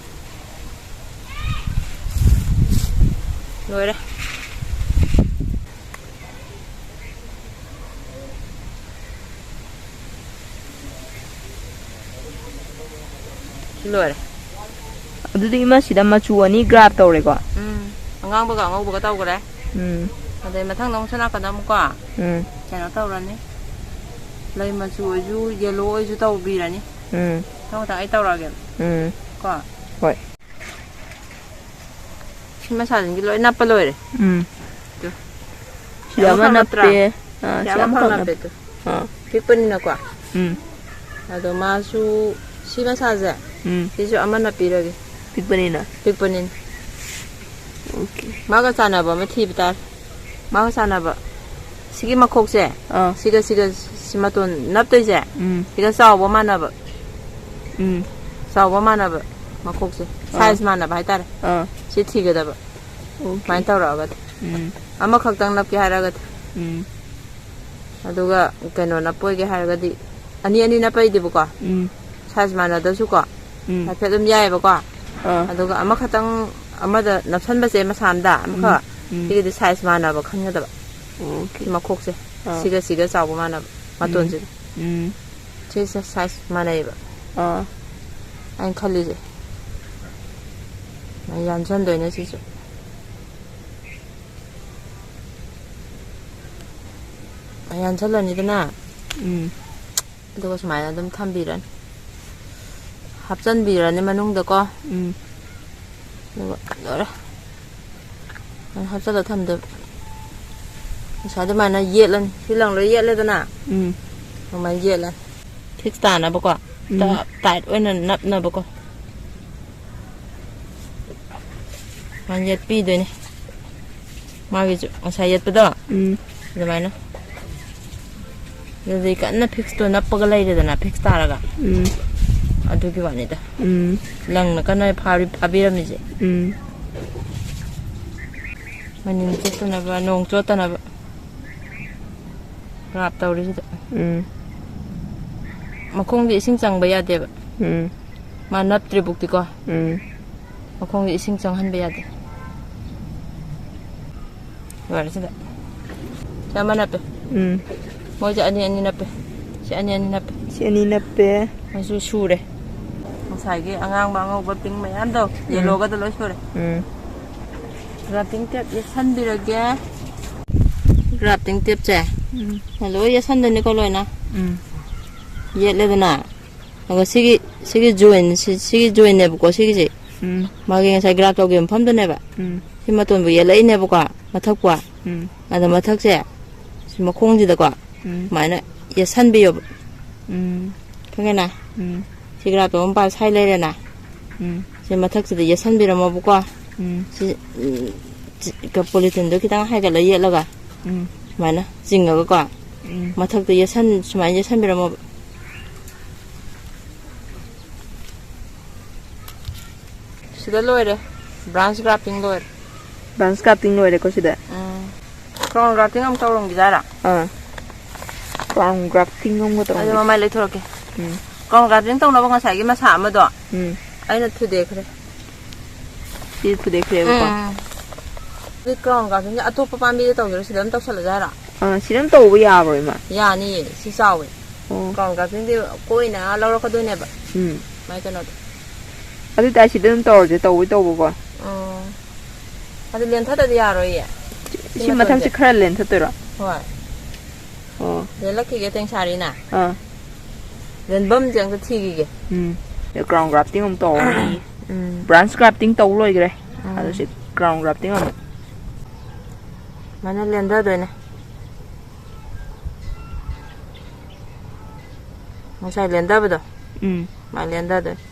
ꯂꯣꯏꯔꯦ꯫ ꯁꯤ ꯂꯣꯏꯔꯦ꯫ ꯑꯗꯨꯗꯤ ꯏꯃꯥ ꯁꯤꯗ ꯃꯆꯨ ꯑꯅꯤ ꯒ꯭ꯔꯥꯞ ꯇꯧꯔꯦꯀꯣ? ꯎꯝ꯫ ꯑꯉꯥꯡꯕꯒ ꯑꯉꯧꯕꯒ ꯇꯧꯈ꯭ꯔꯦ꯫ ꯎꯝ꯫ ꯑꯗꯩ ꯃꯊꯪꯗ ꯑꯃꯨꯛ ꯁꯣꯝ ꯅꯥꯀꯟꯗ ꯑꯃꯨꯛꯀꯣ ꯎꯝ꯫ ꯀꯩꯅꯣ ꯇꯧꯔꯅꯤ꯫ ꯂꯩ ꯃꯆꯨ ꯑꯣꯏꯁꯨ, ꯌꯦꯂꯣ ꯑꯣꯏꯁꯨ ꯇꯧꯕꯤꯔꯅꯤ꯫ ꯎꯝ꯫ ꯃꯊꯪ ꯃꯊꯪ ꯑꯩ ꯇꯧꯔꯛꯑꯒꯦ꯫ ꯎꯝ꯫ ꯀꯣ꯫ ꯍꯣꯏ꯫ ꯁꯤ ꯃꯁꯥꯁꯤꯡꯁꯤ ꯂꯣꯏ ꯅꯞꯄ ꯂꯣꯏꯔꯦ꯫ ꯎꯝ꯫ ꯇꯨ꯫ ꯁꯤꯗ ꯑꯃ ꯑꯃꯈꯛ ꯅꯠꯇ꯭ꯔꯥ? ꯅꯞꯄꯦ꯫ ꯑꯥ, ꯁꯤ ꯁꯤ ꯑꯃꯈꯛ ꯑꯃꯈꯛ ꯅꯞꯄꯦ꯫ ꯅꯞꯄꯦ ꯇꯨ꯫ ꯑꯥ꯫ ꯄꯤꯛꯄꯅꯤꯅꯀꯣ꯫ ꯎꯝ꯫ ꯑꯗꯣ ꯃꯥꯁꯨ ꯁꯤ ꯃꯁꯥꯁꯦ, ꯎꯝ꯫ ꯁꯤꯁꯨ ꯑꯃ ꯅꯞꯄꯤꯔꯒꯦ꯫ ꯄꯤꯛꯄꯅꯤꯅ꯫ ꯄꯤꯛꯄꯅꯤꯅ꯫ ꯑꯣꯀꯦ꯫ ꯃꯥꯒ ꯆꯥꯟꯅꯕ ꯑꯃ ꯊꯤꯕ ꯇꯥꯔꯦ꯫ ꯃꯥꯒ ꯆꯥꯟꯅꯕ꯫ ꯁꯤꯒꯤ ꯃꯈꯣꯛꯁꯦ, ꯑꯥ꯫ ꯁꯤꯒ, ꯁꯤꯒ, ꯁꯤ ꯃꯇꯣꯟ ꯅꯞꯇꯣꯏꯁꯦ, ꯎꯝ꯫ ꯁꯤꯒ ꯆꯥꯎꯕ ꯃꯥꯟꯅꯕ꯫ ꯎꯝ꯫ ꯆꯥꯎꯕ ꯃꯥꯟꯅꯕ ꯃꯈꯣꯛꯁꯦ, ꯑꯥ꯫ ꯁꯥꯏꯖ ꯃꯥꯟꯅꯕ ꯍꯥꯏꯇꯥꯔꯦ꯫ ꯑꯥ꯫ ꯁꯤ ꯊꯤꯒꯗꯕ꯫ ꯑꯣꯀꯦ꯫ ꯁꯨꯃꯥꯏꯅ ꯇꯧꯔꯛꯑꯒꯗꯤ꯫ ꯎꯝ꯫ ꯑꯃꯈꯛꯇꯪ ꯅꯞꯀꯦ ꯍꯥꯏꯔꯒꯗꯤ꯫ ꯎꯝ꯫ ꯑꯗꯨꯒ ꯀꯩꯅꯣ ꯅꯞꯄ ꯑꯣꯏꯒꯦ ꯍꯥꯏꯔꯒꯗꯤ ꯑꯅꯤ ꯑꯅꯤ ꯅꯞꯄꯩꯗꯤꯕꯀꯣ꯫ ꯎꯝ꯫ ꯁꯥꯏꯖ ꯃꯥꯟꯅꯗ꯭ꯔꯁꯨꯀꯣ꯫ ꯎꯝ꯫ ꯍꯥꯏꯐꯦꯠ ꯑꯗꯨꯝ ꯌꯥꯏꯑꯕꯀꯣ꯫ ꯑꯥ꯫ ꯑꯗꯨꯒ ꯑꯃꯈꯛꯇꯪ ꯑꯃꯗ ꯅꯞꯁꯟꯕꯁꯦ ꯃꯁꯥ ꯑꯝꯗ ꯑꯃꯈꯛ, ꯎꯝ, ꯎꯝ꯫ ꯁꯤꯒꯗꯤ ꯁꯥꯏꯖ ꯃꯥꯟꯅꯕ ꯈꯟꯒꯗꯕ꯫ ꯑꯣꯀꯦ꯫ ꯁꯤ ꯃꯈꯣꯛꯁꯦ, ꯑꯥ꯫ ꯁꯤꯒ ꯁꯤꯒ ꯆꯥꯎꯕ ꯃꯥꯟꯅꯕ, ꯃꯇꯣꯟꯁꯤꯒ꯫ ꯎꯝ꯫ ꯁꯤꯁꯦ ꯁꯥꯏꯖ ꯃꯥꯟꯅꯩꯌꯦꯕ꯫ ꯑꯥ꯫ ꯑꯩꯅ ꯈꯜꯂꯤꯁꯦ꯫ ꯑꯩ ꯌꯥꯟꯁꯟꯗꯣꯏꯅꯦ ꯁꯤꯁꯨ꯫ ꯑꯩ ꯌꯥꯟꯁꯜꯂꯅꯤꯗꯅ꯫ ꯎꯝ꯫ ꯑꯗꯨꯒ ꯁꯨꯃꯥꯏꯅ ꯑꯗꯨꯝ ꯊꯝꯕꯤꯔꯅꯤ꯫ ꯍꯥꯞꯆꯟꯕꯤꯔꯅꯤ ꯃꯅꯨꯡꯗꯀꯣ꯫ ꯎꯝ꯫ ꯑꯗꯨꯒ ꯂꯣꯏꯔꯦ꯫ ꯑꯗꯨꯃꯥꯏꯅ ꯍꯥꯞꯆꯜꯂ ꯊꯝꯗꯣꯏꯕ꯫ ꯉꯁꯥꯏ ꯑꯗꯨꯃꯥꯏꯅ ꯌꯦꯠꯂꯅꯤ꯫ ꯁꯤ ꯂꯪ ꯂꯣꯏ ꯌꯦꯠꯂꯦꯗꯅ? ꯎꯝ꯫ ꯑꯗꯨꯃꯥꯏꯅ ꯌꯦꯠꯂꯅꯤ꯫ ꯐꯤꯛꯁ ꯇꯥꯅꯕꯀꯣ꯫ ꯎꯝ꯫ ꯇꯞ ꯇꯥꯏꯠ ꯑꯣꯏꯅ ꯅꯞꯅꯕꯀꯣ꯫ ꯁꯨꯃꯥꯏꯅ ꯌꯦꯠꯄꯤꯗꯣꯏꯅꯦ꯫ ꯃꯥꯒꯤꯁꯨ ꯉꯁꯥꯏ ꯌꯦꯠꯄꯗꯣ, ꯎꯝ꯫ ꯑꯗꯨꯃꯥꯏꯅ꯫ ꯑꯗꯨꯗꯤ ꯀꯟꯅ ꯐꯤꯛꯁꯇꯣ ꯅꯞꯄꯒ ꯂꯩꯔꯦꯗꯅ, ꯐꯤꯛꯁ ꯇꯥꯔꯒ꯫ ꯎꯝ꯫ ꯑꯗꯨꯒꯤ ꯋꯥꯅꯤꯗ꯫ ꯎꯝ꯫ ꯂꯪꯅ ꯀꯟꯅ ꯐꯥꯕꯤ-, ꯐꯥꯕꯤꯔꯝꯃꯤꯁꯦ꯫ ꯎꯝ꯫ ꯃꯅꯤꯟ ꯆꯠꯇꯅꯕ, ꯅꯣꯡ ꯆꯣꯠꯇꯅꯕ꯫ ꯒ꯭ꯔꯥꯞ ꯇꯧꯔꯤꯁꯤꯗ꯫ ꯎꯝ꯫ ꯃꯈꯣꯡꯗꯤ ꯏꯁꯤꯡ ꯆꯪꯕ ꯌꯥꯗꯦꯕ꯫ ꯎꯝ꯫ ꯃꯥ ꯅꯞꯇ꯭ꯔꯤꯕꯨꯛꯇꯤꯀꯣ꯫ ꯎꯝ꯫ ꯃꯈꯣꯡꯗꯤ ꯏꯁꯤꯡ ꯆꯪꯍꯟꯕ ꯌꯥꯗꯦ꯫ ꯂꯣꯏꯔꯦ ꯁꯤꯗ꯫ ꯁꯤ ꯑꯃ ꯅꯞꯄꯦ꯫ ꯎꯝ꯫ ꯃꯣꯏꯁꯦ ꯑꯅꯤ ꯑꯅꯤ ꯅꯞꯄꯦ꯫ ꯁꯤ ꯑꯅꯤ ꯑꯅꯤ ꯅꯞꯄꯦ꯫ ꯁꯤ ꯑꯅꯤ ꯅꯞꯄꯦ꯫ ꯃꯆꯨ ꯁꯨꯔꯦ꯫ ꯉꯁꯥꯏꯒꯤ ꯑꯉꯥꯡꯕ, ꯑꯉꯧꯕ, ꯄꯤꯡ ꯃꯌꯥꯝꯗꯣ, ꯎꯝ꯫ ꯌꯦꯜꯂꯣꯒꯗꯣ ꯂꯣꯏ ꯁꯨꯔꯦ꯫ ꯎꯝ꯫ ꯒ꯭ꯔꯥꯐꯇꯤꯡ ꯇꯦꯞ ꯌꯦꯠꯁꯟꯕꯤꯔꯒꯦ꯫ ꯒ꯭ꯔꯥꯐꯇꯤꯡ ꯇꯦꯞꯁꯦ ꯎꯝ꯫ ꯂꯣꯏ ꯌꯦꯠꯁꯟꯗꯣꯏꯅꯤꯀꯣ ꯂꯣꯏꯅ꯫ ꯎꯝ꯫ ꯌꯦꯠꯂꯦꯗꯅ꯫ ꯑꯗꯨꯒ ꯁꯤꯒꯤ, ꯁꯤꯒꯤ ꯖꯣꯏꯟ, ꯁꯤ, ꯁꯤꯒꯤ ꯖꯣꯏꯟꯅꯦꯕꯀꯣ ꯁꯤꯒꯤꯁꯦ꯫ ꯎꯝ꯫ ꯃꯥꯒꯤ ꯉꯁꯥꯏ ꯒ꯭ꯔꯥꯐ ꯇꯧꯈꯤꯕ ꯃꯐꯝꯗꯨꯅꯦꯕ꯫ ꯎꯝ꯫ ꯁꯤ ꯃꯇꯣꯟꯕꯨ ꯌꯦꯠꯂꯛꯏꯅꯦꯕꯀꯣ, ꯃꯊꯛꯄꯨ꯫ ꯎꯝ꯫ ꯑꯗ ꯃꯊꯛꯁꯦ ꯁꯤ ꯃꯈꯣꯡꯁꯤꯗꯀꯣ ꯎꯝ꯫ ꯁꯨꯃꯥꯏꯅ ꯌꯦꯠꯁꯟꯕꯤꯌꯣꯕ꯫ ꯎꯝ꯫ ꯈꯪꯉꯦꯅ? ꯎꯝ꯫ ꯁꯤ ꯒ꯭ꯔꯥꯐ ꯇꯧꯕ ꯃꯄꯥ ꯁ꯭ꯋꯥꯏ ꯂꯩꯔꯦꯅ? ꯎꯝ꯫ ꯁꯤ ꯃꯊꯛꯁꯤꯗ ꯌꯦꯠꯁꯟꯕꯤꯔꯝꯃꯣꯕꯀꯣ꯫ ꯎꯝ꯫ ꯁꯤ, ꯎꯝ, ꯁꯤ, ꯄꯣꯂꯤꯊꯤꯟꯗꯣ ꯈꯤꯇꯪ ꯍꯥꯏꯒꯠꯂ ꯌꯦꯠꯂꯒ ꯎꯝ꯫ ꯁꯨꯃꯥꯏꯅ ꯆꯤꯡꯉꯒꯀꯣ꯫ ꯎꯝ꯫ ꯃꯊꯛꯇ ꯌꯦꯠꯁꯟ-, ꯁꯨꯃꯥꯏꯅ ꯌꯦꯠꯁꯟꯕꯤꯔꯝꯃꯣꯕ꯫ ꯁꯤꯗ ꯂꯣꯏꯔꯦ꯫ ꯕ꯭ꯔꯥꯟꯁ ꯒ꯭ꯔꯥꯐꯇꯤꯡ ꯂꯣꯏꯔꯦ꯫ ꯕ꯭ꯔꯥꯟꯁ ꯒ꯭ꯔꯥꯐꯇꯤꯡ ꯂꯣꯏꯔꯦꯀꯣ ꯁꯤꯗ? ꯎꯝ꯫ ꯀ꯭ꯔꯥꯎꯟ ꯒ꯭ꯔꯥꯐꯇꯤꯡ ꯑꯃꯨꯛ ꯇꯧꯔꯝꯈꯤꯖꯥꯔꯥ? ꯑꯥ꯫ ꯀ꯭ꯔꯥꯎꯟ ꯒ꯭ꯔꯥꯐꯇꯤꯡ ꯑꯃꯒ ꯑꯗꯨ ꯇꯧꯔꯝꯒꯦ꯫ ꯃꯃꯥꯏ ꯂꯩꯊꯣꯔꯛꯀꯦ꯫ ꯎꯝ꯫ ꯀ꯭ꯔꯥꯎꯟ ꯒ꯭ꯔꯥꯐꯇꯤꯡ ꯇꯧꯅꯕ ꯉꯁꯥꯏꯒꯤ ꯃꯁꯥ ꯑꯃꯗꯣ ꯎꯝ꯫ ꯑꯩꯅ ꯊꯨꯗꯦꯛꯈ꯭ꯔꯦ꯫ ꯁꯤ ꯊꯨꯗꯦꯛꯈ꯭ꯔꯦꯕꯀꯣ꯫ ꯎꯝ꯫ ꯑꯗꯨ ꯀ꯭ꯔꯥꯎꯟ ꯒ꯭ꯔꯥꯐꯇꯤꯡꯁꯦ ꯑꯇꯣꯞꯄ ꯄꯥꯝꯕꯤꯗ ꯇꯧꯒꯦꯔꯣ, ꯁꯤꯗ ꯑꯗꯨꯝ ꯇꯧꯁꯜꯂꯁꯦ ꯍꯥꯏꯔꯣ? ꯑꯥ, ꯁꯤꯗ ꯑꯗꯨꯝ ꯇꯧꯕ ꯌꯥꯕ꯭ꯔꯣ, ꯏꯃꯥ? ꯌꯥꯅꯤꯌꯦ, ꯁꯤ ꯆꯥꯎꯋꯦ꯫ ꯑꯣ꯫ ꯀ꯭ꯔꯥꯎꯟ ꯒ꯭ꯔꯥꯐꯇꯤꯡꯗꯤ ꯀꯣꯏꯅ ꯂꯧꯔꯛꯀꯗꯣꯏꯅꯦꯕ꯫ ꯎꯝ꯫ ꯃꯥꯏ ꯀꯩꯅꯣꯗꯣ꯫ ꯑꯗꯨ ꯇꯥꯏ ꯁꯤꯗ ꯑꯗꯨꯝ ꯇꯧꯔꯁꯦ, ꯇꯧꯕꯩ ꯇꯧꯕꯀꯣ꯫ ꯎꯝ꯫ ꯑꯗꯨ ꯂꯦꯟꯊꯠꯇꯗꯤ ꯌꯥꯔꯣꯏꯌꯦ꯫ ꯁꯤ ꯃꯊꯛꯁꯦ ꯈꯔ ꯂꯦꯟꯊꯠꯇꯣꯏꯔꯣ? ꯍꯣꯏ꯫ ꯑꯣ꯫ ꯂꯦꯟꯂꯛꯈꯤꯒꯦ ꯇꯦꯡꯁꯥꯔꯤꯅ꯫ ꯑꯥ꯫ ꯂꯦꯟꯐꯝꯁꯦ ꯑꯝꯇ ꯊꯤꯈꯤꯒꯦ꯫ ꯎꯝ꯫ ꯀ꯭ꯔꯥꯎꯟ ꯒ꯭ꯔꯥꯐꯇꯤꯡ ꯑꯃꯨꯛ ꯇꯧꯔꯅꯤ꯫ ꯎꯝ꯫ ꯕ꯭ꯔꯥꯟꯁ ꯒ꯭ꯔꯥꯐꯇꯤꯡ ꯇꯧ ꯂꯣꯏꯈ꯭ꯔꯦ꯫ ꯎꯝ꯫ ꯑꯗꯨ ꯁꯤ ꯀ꯭ꯔꯥꯎꯟ ꯒ꯭ꯔꯥꯐꯇꯤꯡ ꯑꯃꯨꯛ꯫ ꯁꯨꯃꯥꯏꯅ ꯂꯦꯟꯊꯗꯣꯏꯅꯦ꯫ ꯉꯁꯥꯏ ꯂꯦꯟꯊꯕꯗꯣ꯫ ꯎꯝ꯫ ꯁꯨꯃꯥꯏꯅ ꯂꯦꯟꯊꯗꯣꯏꯅꯦ꯫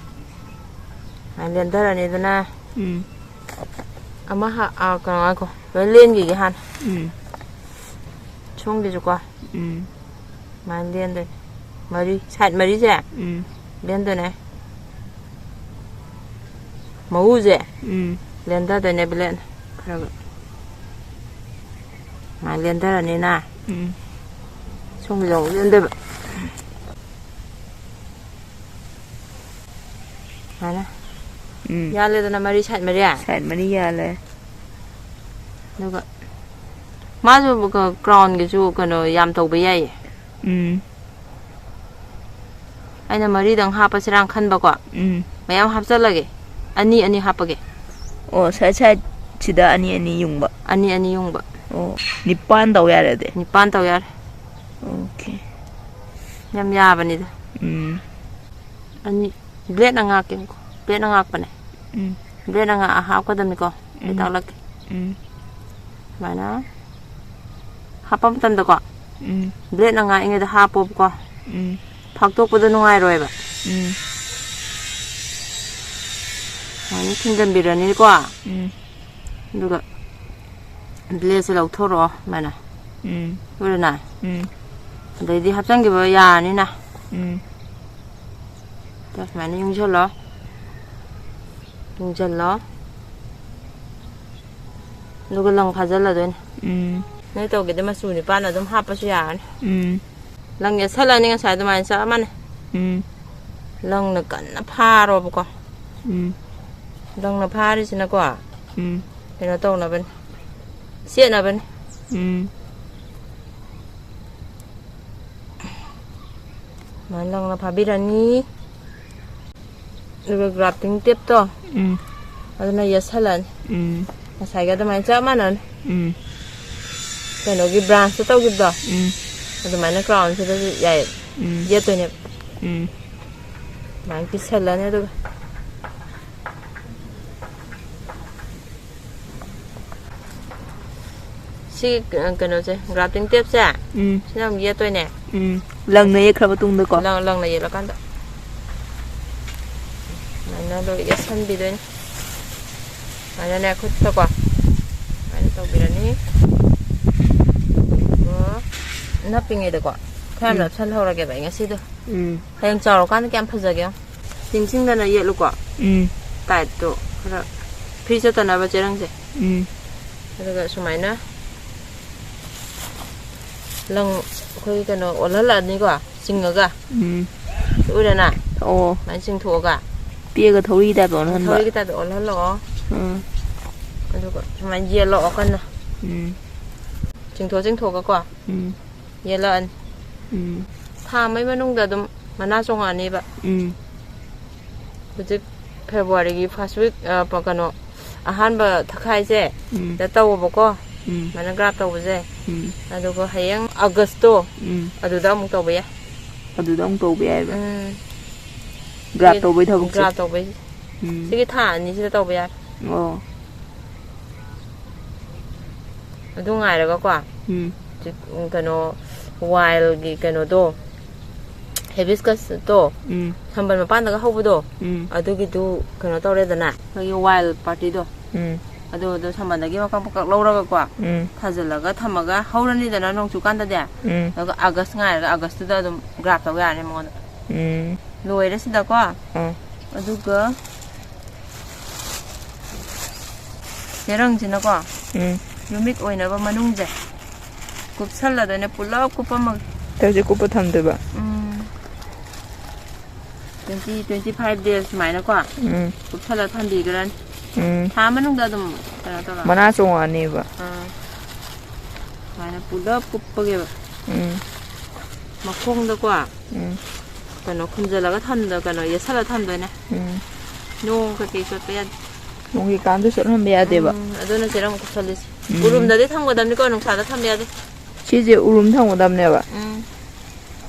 ꯁꯨꯃꯥꯏꯅ ꯂꯦꯟꯊꯔꯅꯤꯗꯅ꯫ ꯎꯝ꯫ ꯑꯃ ꯍꯥ-, ꯑꯥ, ꯀꯩꯅꯣ ꯉꯥꯏꯈꯣ꯫ ꯂꯣꯏ ꯂꯦꯟꯈꯤꯒꯦ ꯍꯥꯟꯅ꯫ ꯎꯝ꯫ ꯁꯣꯝꯒꯤꯁꯨꯀꯣ꯫ ꯎꯝ꯫ ꯁꯨꯃꯥꯏꯅ ꯂꯦꯟꯗꯣꯏꯅꯦ꯫ ꯃꯔꯤ, ꯁꯥꯏꯠ ꯃꯔꯤꯁꯦ꯫ ꯎꯝ꯫ ꯂꯦꯟꯗꯣꯏꯅꯦ꯫ ꯃꯎꯁꯦ꯫ ꯎꯝ꯫ ꯂꯦꯟꯊꯗꯣꯏꯅꯦ ꯕ꯭ꯂꯦꯠꯅ꯫ ꯈꯔ ꯈꯔ꯫ ꯁꯨꯃꯥꯏꯅ ꯂꯦꯟꯊꯔꯅꯤꯅ꯫ ꯎꯝ꯫ ꯁꯣꯝꯒꯤꯁꯨ ꯑꯃꯨꯛ ꯂꯦꯟꯗꯣꯏꯕ꯫ ꯁꯨꯃꯥꯏꯅ꯫ ꯎꯝ꯫ ꯌꯥꯜꯂꯦꯗꯅ ꯃꯔꯤ, ꯁꯥꯏꯠ ꯃꯔꯤ꯫ ꯁꯥꯏꯠ ꯃꯔꯤ ꯌꯥꯜꯂꯦ꯫ ꯑꯗꯨꯒ ꯃꯥꯁꯨ ꯀ-, ꯀ꯭ꯔꯥꯎꯟꯒꯤꯁꯨ ꯀꯩꯅꯣ ꯌꯥꯝ ꯇꯧꯕ ꯌꯥꯏꯌꯦ꯫ ꯎꯝ꯫ ꯑꯩꯅ ꯃꯔꯤꯗꯪ ꯍꯥꯞꯄꯁꯤꯔꯥ ꯈꯟꯕꯀꯣ꯫ ꯎꯝ꯫ ꯃꯌꯥꯝ ꯍꯥꯞꯆꯜꯂꯒꯦ꯫ ꯑꯅꯤ ꯑꯅꯤ ꯍꯥꯞꯄꯒꯦ꯫ ꯑꯣ, ꯁꯥꯏꯠ ꯁꯥꯏꯠꯁꯤꯗ ꯑꯅꯤ ꯑꯅꯤ ꯌꯨꯡꯕ꯫ ꯑꯅꯤ ꯑꯅꯤ ꯌꯨꯡꯕ꯫ ꯑꯣ, ꯅꯤꯄꯥꯟ ꯇꯧ ꯌꯥꯔꯦ ꯑꯗꯨꯗꯤ꯫ ꯅꯤꯄꯥꯟ ꯇꯧ ꯌꯥꯔꯦ꯫ ꯑꯣꯀꯦ꯫ ꯌꯥꯝ ꯌꯥꯕꯅꯤꯗ꯫ ꯎꯝ꯫ ꯑꯅꯤ꯫ ꯕ꯭ꯂꯦꯠꯅ ꯉꯥꯛꯀꯦ꯫ ꯕ꯭ꯂꯦꯠꯅ ꯉꯥꯛꯄꯅꯦ꯫ ꯎꯝ꯫ ꯕ꯭ꯂꯦꯠꯅ ꯉꯥꯛꯑ ꯍꯥꯞꯀꯗꯕꯅꯤꯀꯣ꯫ ꯑꯩ ꯎꯝ꯫ ꯇꯥꯛꯂꯛꯀꯦ꯫ ꯎꯝ꯫ ꯁꯨꯃꯥꯏꯅ ꯍꯥꯞꯄ ꯃꯇꯝꯗꯀꯣ꯫ ꯎꯝ꯫ ꯕ꯭ꯂꯦꯠꯅ ꯉꯥꯛꯏꯉꯩꯗ ꯍꯥꯞꯄꯣꯕꯀꯣ꯫ ꯎꯝ꯫ ꯐꯥꯛꯇꯣꯛꯄꯗꯣ ꯅꯨꯡꯉꯥꯏꯔꯣꯏꯕ꯫ ꯎꯝ꯫ ꯁꯨꯃꯥꯏꯅ ꯊꯤꯡꯖꯤꯟꯕꯤꯔꯅꯤꯀꯣ꯫ ꯎꯝ꯫ ꯑꯗꯨꯒ ꯕ꯭ꯂꯦꯠꯁꯦ ꯂꯧꯊꯣꯔꯛꯑꯣ ꯁꯨꯃꯥꯏꯅ꯫ ꯎꯝ꯫ ꯎꯔꯦꯅ? ꯎꯝ꯫ ꯑꯗꯩꯗꯤ ꯍꯥꯞꯆꯤꯟꯈꯤꯕ ꯌꯥꯔꯅꯤꯅ꯫ ꯎꯝ꯫ ꯁꯨꯃꯥꯏꯅ ꯌꯨꯡꯁꯜꯂꯣ꯫ ꯌꯨꯡꯁꯜꯂꯣ꯫ ꯑꯗꯨꯒ ꯂꯪ ꯐꯥꯖꯤꯜꯂꯗꯣꯏꯅꯦ꯫ ꯎꯝ꯫ ꯅꯣꯏ ꯇꯧꯒꯦꯗꯤ ꯃꯆꯨ ꯅꯤꯄꯥꯟ ꯑꯗꯨꯝ ꯍꯥꯞꯄꯁꯨ ꯌꯥꯔꯅꯤ꯫ ꯎꯝ꯫ ꯂꯪ ꯌꯦꯠꯁꯜꯂꯅꯤ ꯉꯁꯥꯏ ꯑꯗꯨꯃꯥꯏꯅ ꯆꯞ ꯃꯥꯟꯅꯩ꯫ ꯎꯝ꯫ ꯂꯪꯅ ꯀꯟꯅ ꯐꯥꯔꯣꯕꯀꯣ꯫ ꯎꯝ꯫ ꯂꯪꯅ ꯐꯥꯔꯤꯁꯤꯅꯀꯣ, ꯎꯝ꯫ ꯀꯩꯅꯣ ꯇꯧꯅꯕꯅꯤ, ꯁꯦꯠꯅꯕꯅꯤ꯫ ꯎꯝ꯫ ꯑꯗꯨꯃꯥꯏꯅ ꯂꯪꯅ ꯐꯥꯕꯤꯔꯅꯤ꯫ ꯑꯗꯨꯒ grafting tapeꯇꯣ, ꯎꯝ꯫ ꯑꯗꯨꯅ ꯌꯦꯠꯁꯜꯂꯅꯤ꯫ ꯎꯝ꯫ ꯉꯁꯥꯏꯒ ꯑꯗꯨꯃꯥꯏꯅ ꯆꯞ ꯃꯥꯟꯅꯅꯤ꯫ ꯎꯝ꯫ ꯀꯩꯅꯣꯒꯤ branchꯇ ꯇꯧꯈꯤꯕꯗꯣ, ꯎꯝ꯫ ꯑꯗꯨꯃꯥꯏꯅ crownꯁꯤꯗꯁꯨ ꯌꯥꯏ, ꯎꯝ꯫ ꯌꯦꯠꯇꯣꯏꯅꯦꯕ꯫ ꯎꯝ꯫ ꯑꯗꯨꯃꯥꯏꯅ ꯄꯤꯁꯜꯂꯅꯤ꯫ ꯑꯗꯨꯒ ꯁꯤ, ꯑ, ꯀꯩꯅꯣꯁꯦ, grafting tapeꯁꯦ, ꯎꯝ꯫ ꯁꯤꯅ ꯑꯃꯨꯛ ꯌꯦꯠꯇꯣꯏꯅꯦ꯫ ꯎꯝ꯫ ꯂꯪꯅ ꯌꯦꯛꯈ꯭ꯔ ꯃꯇꯨꯡꯗꯀꯣ? ꯂꯪ-, ꯂꯪꯅ ꯌꯦꯠꯂꯀꯥꯟꯗ꯫ ꯁꯨꯃꯥꯏꯅ ꯂꯣꯏ ꯌꯦꯠꯁꯟꯕꯤꯗꯣꯏꯅꯦ꯫ ꯁꯨꯃꯥꯏꯅꯅꯦ, ꯈꯨꯠꯇꯀꯣ꯫ ꯁꯨꯃꯥꯏꯅ ꯇꯧꯕꯤꯔꯅꯤ꯫ ꯑꯗꯨꯒ ꯅꯞꯄꯤꯉꯩꯗꯀꯣ, ꯈꯔ ꯌꯥꯝ ꯎꯝ꯫ ꯅꯞꯁꯜꯍꯧꯔꯒꯦꯕ ꯑꯩ ꯉꯁꯤꯗꯣ꯫ ꯎꯝ꯫ ꯍꯌꯦꯡ ꯆꯥꯎꯔꯀꯥꯟꯗ ꯀꯌꯥꯝ ꯐꯖꯒꯦ ꯌꯦꯡꯉꯣ꯫ ꯆꯤꯡꯁꯤꯡꯗꯅ ꯌꯦꯠꯂꯨꯀꯣ꯫ ꯎꯝ꯫ Tight-ꯇꯣ ꯈꯔ free ꯆꯠꯇꯅꯕ ꯆꯦꯔꯪꯁꯦ꯫ ꯎꯝ꯫ ꯑꯗꯨꯒ ꯁꯨꯃꯥꯏꯅ ꯂꯪ ꯑꯩꯈꯣꯏ ꯀꯩꯅꯣ ꯑꯣꯜꯍꯜꯂꯛꯑꯅꯤꯀꯣ, ꯆꯤꯡꯉꯒ꯫ ꯎꯝ꯫ ꯎꯔꯦꯅ? ꯑꯣ꯫ ꯁꯨꯃꯥꯏꯅ ꯆꯤꯡꯊꯣꯛꯑꯒ꯫ ꯄꯤꯑꯒ ꯊꯧꯔꯤꯒꯤ type-ꯇ ꯑꯣꯜꯍꯟꯕ꯫ ꯊꯧꯔꯤꯒꯤ type-ꯇ ꯑꯣꯜꯍꯜꯂꯛꯑꯣ꯫ ꯎꯝ꯫ ꯑꯗꯨꯒ ꯁꯨꯃꯥꯏꯅ ꯌꯦꯠꯂꯛꯑꯣ ꯀꯟꯅ꯫ ꯎꯝ꯫ ꯆꯤꯡꯊꯣꯛ ꯆꯤꯡꯊꯣꯛꯑꯒꯀꯣ꯫ ꯎꯝ꯫ ꯌꯦꯜꯂꯛꯑꯅꯤ꯫ ꯎꯝ꯫ ꯊꯥ ꯑꯃꯒꯤ ꯃꯅꯨꯡꯗ ꯑꯗꯨꯝ ꯃꯅꯥ ꯆꯣꯡꯉꯛꯑꯅꯦꯕ꯫ ꯎꯝ꯫ ꯍꯧꯖꯤꯛ February-ꯒꯤ first week, ꯑ, ꯄ-, ꯀꯩꯅꯣ, ꯑꯍꯥꯟꯕ ꯊꯈꯥꯏꯁꯦ ꯎꯝ꯫ ꯗ ꯇꯧꯋꯣꯕꯀꯣ꯫ ꯎꯝ꯫ ꯁꯨꯃꯥꯏꯅ graft ꯇꯧꯕꯁꯦ꯫ ꯎꯝ꯫ ꯑꯗꯨꯒ ꯍꯌꯦꯡ August-ꯇꯣ ꯎꯝ꯫ ꯑꯗꯨꯗ ꯑꯃꯨꯛ ꯇꯧꯕ ꯌꯥꯏ꯫ ꯑꯗꯨꯗ ꯑꯃꯨꯛ ꯇꯧꯕ ꯌꯥꯏꯕ꯫ ꯎꯝ꯫ Graft ꯁꯤ ꯇꯧꯕꯩ ꯊꯕꯛꯁꯦ꯫ Graft ꯇꯧꯕꯩ꯫ ꯎꯝ꯫ ꯁꯤꯒꯤ ꯊꯥ ꯑꯅꯤꯁꯤꯗ ꯇꯧꯕ ꯌꯥꯔꯦ꯫ ꯑꯣ꯫ ꯑꯗꯨ ꯉꯥꯏꯔꯒꯀꯣ, ꯎꯝ꯫ ꯍꯧꯖꯤꯛ, ꯎꯝ, ꯀꯩꯅꯣ, wild-ꯒꯤ ꯀꯩꯅꯣꯗꯣ, hibiscus-ꯇꯣ, ꯎꯝ꯫ ꯁꯝꯕꯜ ꯃꯄꯥꯟꯗꯒ ꯍꯧꯕꯗꯣ, ꯎꯝ꯫ ꯑꯗꯨꯒꯤꯗꯨ ꯀꯩꯅꯣ ꯇꯧꯔꯦꯗꯅ, ꯑꯩꯈꯣꯏꯒꯤ wild part-ꯇꯣ, ꯎꯝ꯫ ꯑꯗꯨ, ꯑꯗꯨ ꯁꯝꯕꯜꯗꯒꯤ ꯃꯀꯛ ꯃꯀꯛ ꯂꯧꯔꯒꯀꯣ, ꯎꯝ꯫ ꯊꯥꯖꯤꯜꯂꯒ ꯊꯝꯃꯒ ꯍꯧꯔꯅꯤꯗꯅ ꯅꯣꯡ ꯆꯨꯀꯥꯟꯗꯗꯤ, ꯎꯝ꯫ ꯑꯗꯨꯒ August ꯉꯥꯏꯔꯒ August-ꯇꯨꯗ ꯑꯗꯨꯝ graft ꯇꯧ ꯌꯥꯔꯅꯤ ꯃꯉꯣꯟꯗ꯫ ꯎꯝ꯫ ꯂꯣꯏꯔꯦ ꯁꯤꯗꯀꯣ꯫ ꯑꯥ꯫ ꯑꯗꯨꯒ ꯆꯦꯔꯪꯁꯤꯅꯀꯣ, ꯎꯝ꯫ Humid ꯑꯣꯏꯅꯕ ꯃꯅꯨꯡꯁꯦ ꯀꯨꯞꯁꯜꯂꯗꯣꯏꯅꯦ, ꯄꯨꯂꯞ ꯀꯨꯞꯄꯝꯃꯒ꯫ ꯇꯧꯁꯦ ꯀꯨꯞꯄ ꯊꯝꯗꯣꯏꯕ꯫ ꯎꯝ꯫ Twenty, twenty five days ꯁꯨꯃꯥꯏꯅꯀꯣ ꯎꯝ ꯀꯨꯞꯁꯜꯂ ꯊꯝꯕꯤꯈ꯭ꯔꯅꯤ꯫ ꯎꯝ ꯊꯥ ꯃꯅꯨꯡꯗ ꯑꯗꯨꯝ ꯀꯩꯅꯣ ꯇꯧꯔ ꯃꯅꯥ ꯆꯣꯡꯉꯛꯑꯅꯦꯕ꯫ ꯑꯥ꯫ ꯁꯨꯃꯥꯏꯅ ꯄꯨꯂꯞ ꯀꯨꯞꯄꯒꯦꯕ꯫ ꯎꯝ ꯃꯈꯣꯡꯗꯀꯣ ꯎꯝ ꯀꯩꯅꯣ ꯈꯨꯝꯖꯤꯜꯂꯒ ꯊꯝꯗ ꯀꯩꯅꯣ ꯌꯦꯠꯁꯜꯂ ꯊꯝꯗꯣꯏꯅꯦ꯫ ꯎꯝ ꯅꯣꯡ ꯀꯩꯀꯩ ꯆꯣꯠꯄ ꯌꯥꯗꯦ꯫ ꯅꯣꯡꯒꯤ ꯀꯥꯟꯗ ꯆꯣꯠꯍꯟꯕ ꯌꯥꯗꯦꯕ꯫ ꯎꯝ, ꯑꯗꯨꯅ ꯆꯦꯔꯪ ꯀꯨꯞꯁꯜꯂꯤꯁꯦ꯫ ꯎꯝ꯫ ꯎꯔꯨꯝꯗꯗꯤ ꯊꯝꯒꯗꯕꯅꯤꯀꯣ, ꯅꯨꯡꯁꯥꯗ ꯊꯝꯕ ꯌꯥꯗꯦ꯫ ꯁꯤꯁꯦ ꯎꯔꯨꯝ ꯊꯝꯒꯗꯕꯅꯦꯕ꯫ ꯎꯝ꯫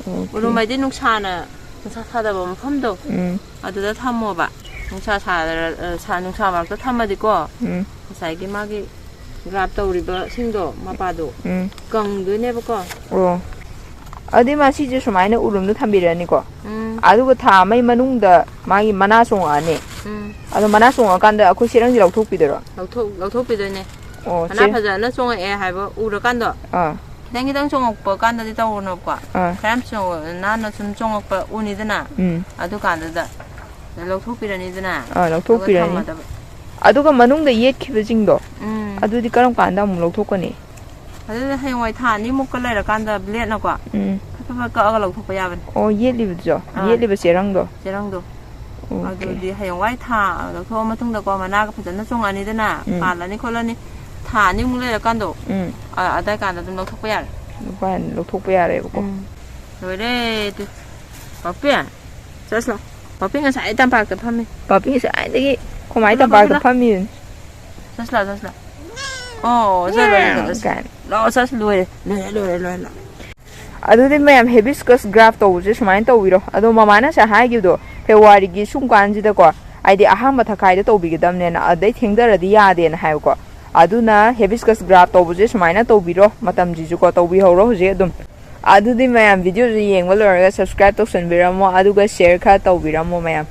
ꯑꯣꯀꯦ꯫ ꯎꯔꯨꯝ ꯍꯥꯏꯗꯤ ꯅꯨꯡꯁꯥꯅ, ꯅꯨꯡꯁꯥ ꯁꯥꯗꯕ ꯃꯐꯝꯗꯣ ꯎꯝ ꯑꯗꯨꯗ ꯊꯝꯃꯣꯕ꯫ ꯅꯨꯡꯁꯥ ꯁꯥꯗ-, ꯑ, ꯁꯥ-, ꯅꯨꯡꯁꯥ ꯃꯔꯛꯇ ꯊꯝꯃꯗꯤꯀꯣ ꯎꯝ ꯉꯁꯥꯏꯒꯤ ꯃꯥꯒꯤ ꯒ꯭ꯔꯥꯐ ꯇꯧꯔꯤꯕꯁꯤꯡꯗꯣ ꯃꯄꯥꯗꯣ ꯎꯝ ꯀꯪꯗꯣꯏꯅꯦꯕꯀꯣ꯫ ꯑꯣ꯫ ꯑꯗꯨꯗꯤ ꯃꯥ ꯁꯤꯁꯦ ꯁꯨꯃꯥꯏꯅ ꯎꯔꯨꯝꯗ ꯊꯝꯕꯤꯔꯅꯤꯀꯣ꯫ ꯎꯝ꯫ ꯑꯗꯨꯒ ꯊꯥ ꯑꯃꯒꯤ ꯃꯅꯨꯡꯗ ꯃꯥꯒꯤ ꯃꯅꯥ ꯆꯣꯡꯉꯛꯑꯅꯤ꯫ ꯎꯝ꯫ ꯑꯗꯣ ꯃꯅꯥ ꯆꯣꯡꯉꯛꯑꯀꯥꯟꯗ ꯑꯩꯈꯣꯏ ꯆꯦꯔꯪꯁꯦ ꯂꯧꯊꯣꯛꯄꯤꯗꯣꯏꯔꯣ? ꯂꯧꯊꯣꯛ-, ꯂꯧꯊꯣꯛꯄꯤꯗꯣꯏꯅꯦ꯫ ꯑꯣ ꯃꯅꯥ ꯆꯦ-, ꯐꯖꯅ ꯆꯣꯡꯉꯛꯑꯦ ꯍꯥꯏꯕ ꯎꯔꯀꯥꯟꯗꯣ꯫ ꯑꯥ ꯈꯤꯇꯪ ꯈꯤꯇꯪ ꯆꯣꯡꯉꯛꯄ ꯀꯥꯟꯗꯗꯤ ꯇꯧꯔꯨꯅꯨꯀꯣ꯫ ꯑꯥ ꯈꯔ ꯌꯥꯝ ꯆꯣꯡꯉꯛ-, ꯅꯥꯟꯅ ꯁꯨꯝ ꯆꯣꯡꯉꯛꯄ ꯎꯅꯤꯗꯅ꯫ ꯎꯝ ꯑꯗꯨꯀꯥꯟꯗꯨꯗ ꯂꯧꯊꯣꯛꯄꯤꯔꯅꯤꯗꯅ꯫ ꯑꯥ, ꯂꯧꯊꯣꯛꯄꯤꯔꯅꯤ꯫ ꯑꯗꯨꯒ ꯊꯝꯃꯗꯕ꯫ ꯑꯗꯨꯒ ꯃꯅꯨꯡꯗ ꯌꯦꯠꯈꯤꯕꯁꯤꯡꯗꯣ ꯎꯝ꯫ ꯑꯗꯨꯗꯤ ꯀꯔꯝ ꯀꯥꯟꯗ ꯑꯃꯨꯛ ꯂꯧꯊꯣꯛꯀꯅꯤ? ꯑꯗꯨꯗꯤ ꯍꯌꯦꯡꯋꯥꯏ ꯊꯥ ꯑꯅꯤꯃꯨꯛꯀ ꯂꯩꯔꯀꯥꯟꯗ ꯕ꯭ꯂꯦꯗꯅꯀꯣ ꯎꯝ꯫ ꯐꯠ ꯐꯠ ꯐꯠ ꯀꯛꯑꯒ ꯂꯧꯊꯣꯛꯄ ꯌꯥꯕꯅꯤ꯫ ꯑꯣ, ꯌꯦꯠꯂꯤꯕꯗꯨꯁꯨ? ꯑꯥ꯫ ꯌꯦꯠꯂꯤꯕ ꯆꯦꯔꯪꯗꯣ? ꯆꯦꯔꯪꯗꯣ꯫ ꯑꯣꯀꯦ꯫ ꯑꯗꯨꯗꯤ ꯍꯌꯦꯡꯋꯥꯏ ꯊꯥ ꯂꯧꯊꯣꯛꯑ ꯃꯇꯨꯡꯗꯀꯣ ꯃꯅꯥꯒ ꯐꯖꯅ ꯆꯣꯡꯉꯛꯑꯅꯤꯗꯅ, ꯎꯝ꯫ ꯄꯥꯜꯂꯅꯤ ꯈꯣꯠꯂꯅꯤ, ꯊꯥ ꯑꯅꯤꯃꯨꯛ ꯂꯩꯔꯀꯥꯟꯗꯣ, ꯎꯝ꯫ ꯑ-, ꯑꯗꯥꯏ ꯀꯥꯟꯗ ꯑꯗꯨꯝ ꯂꯧꯊꯣꯛꯄ ꯌꯥꯔꯦ꯫ ꯂꯨꯄꯥ ꯂꯧꯊꯣꯛꯄ ꯌꯥꯔꯦꯕꯀꯣ꯫ ꯎꯝ꯫ ꯂꯣꯏꯔꯦ ꯑꯗꯨ꯫ ꯄꯥꯄꯤ, ꯆꯠꯁꯤ ꯂꯥꯎ꯫ ꯄꯥꯄꯤ ꯉꯁꯥꯏ ꯇꯝꯄꯥꯛꯇ ꯐꯝꯃꯤ꯫ ꯄꯥꯄꯤ ꯉꯁꯥꯏꯗꯒꯤ ꯑꯩꯈꯣꯏ ꯃꯥꯏ ꯄꯥꯄꯤ ꯂꯥꯎ, ꯇꯝꯄꯥꯛꯇ ꯄꯥꯄꯤ ꯂꯥꯎ꯫ ꯐꯝꯃꯤꯕꯅꯤ꯫ ꯆꯠꯁꯤ ꯂꯥꯎ, ꯆꯠꯁꯤ ꯂꯥꯎ꯫ ꯑꯣ, ꯆꯠꯂꯣ, ꯆꯠꯂꯣ, ꯆꯠꯂꯣ꯫ ꯀꯥꯏꯅ꯫ ꯂꯥꯛꯑꯣ, ꯆꯠꯁꯤ, ꯂꯣꯏꯔꯦ꯫ ꯂꯣꯏꯔꯦ, ꯂꯣꯏꯔꯦ, ꯂꯣꯏꯔꯦ, ꯂꯣꯏꯔꯦ꯫ ꯑꯗꯨꯗꯤ ꯃꯌꯥꯝ hibiscus graft ꯇꯧꯕꯁꯦ ꯁꯨꯃꯥꯏꯅ ꯇꯧꯕꯤꯔꯣ꯫ ꯑꯗꯣ ꯃꯃꯥꯅ ꯉꯁꯥꯏ ꯍꯥꯏꯈꯤꯕꯗꯣ February ꯒꯤ ꯁꯨꯝ ꯀꯥꯟꯁꯤꯗꯀꯣ, ꯍꯥꯏꯗꯤ ꯑꯍꯥꯟꯕ ꯊꯈꯥꯏꯗ ꯇꯧꯕꯤꯒꯗꯕꯅꯦꯅ, ꯑꯗꯩ ꯊꯦꯡꯊꯔꯗꯤ ꯌꯥꯗꯦꯅ ꯍꯥꯏꯕꯀꯣ꯫ ꯑꯗꯨꯅ hibiscus graft ꯇꯧꯕꯁꯦ ꯁꯨꯃꯥꯏꯅ ꯇꯧꯕꯤꯔꯣ, ꯃꯇꯝꯁꯤꯁꯨꯀꯣ, ꯇꯧꯕꯤꯍꯧꯔꯣ ꯍꯧꯖꯤꯛ ꯑꯗꯨꯝ꯫ ꯑꯗꯨꯗꯤ ꯃꯌꯥꯝ video ꯁꯦ ꯌꯦꯡꯕ ꯂꯣꯏꯔꯒ subscribe ꯇꯧꯁꯟꯕꯤꯔꯝꯃꯣ, ꯑꯗꯨꯒ share ꯈꯔ ꯇꯧꯕꯤꯔꯝꯃꯣ ꯃꯌꯥꯝ꯫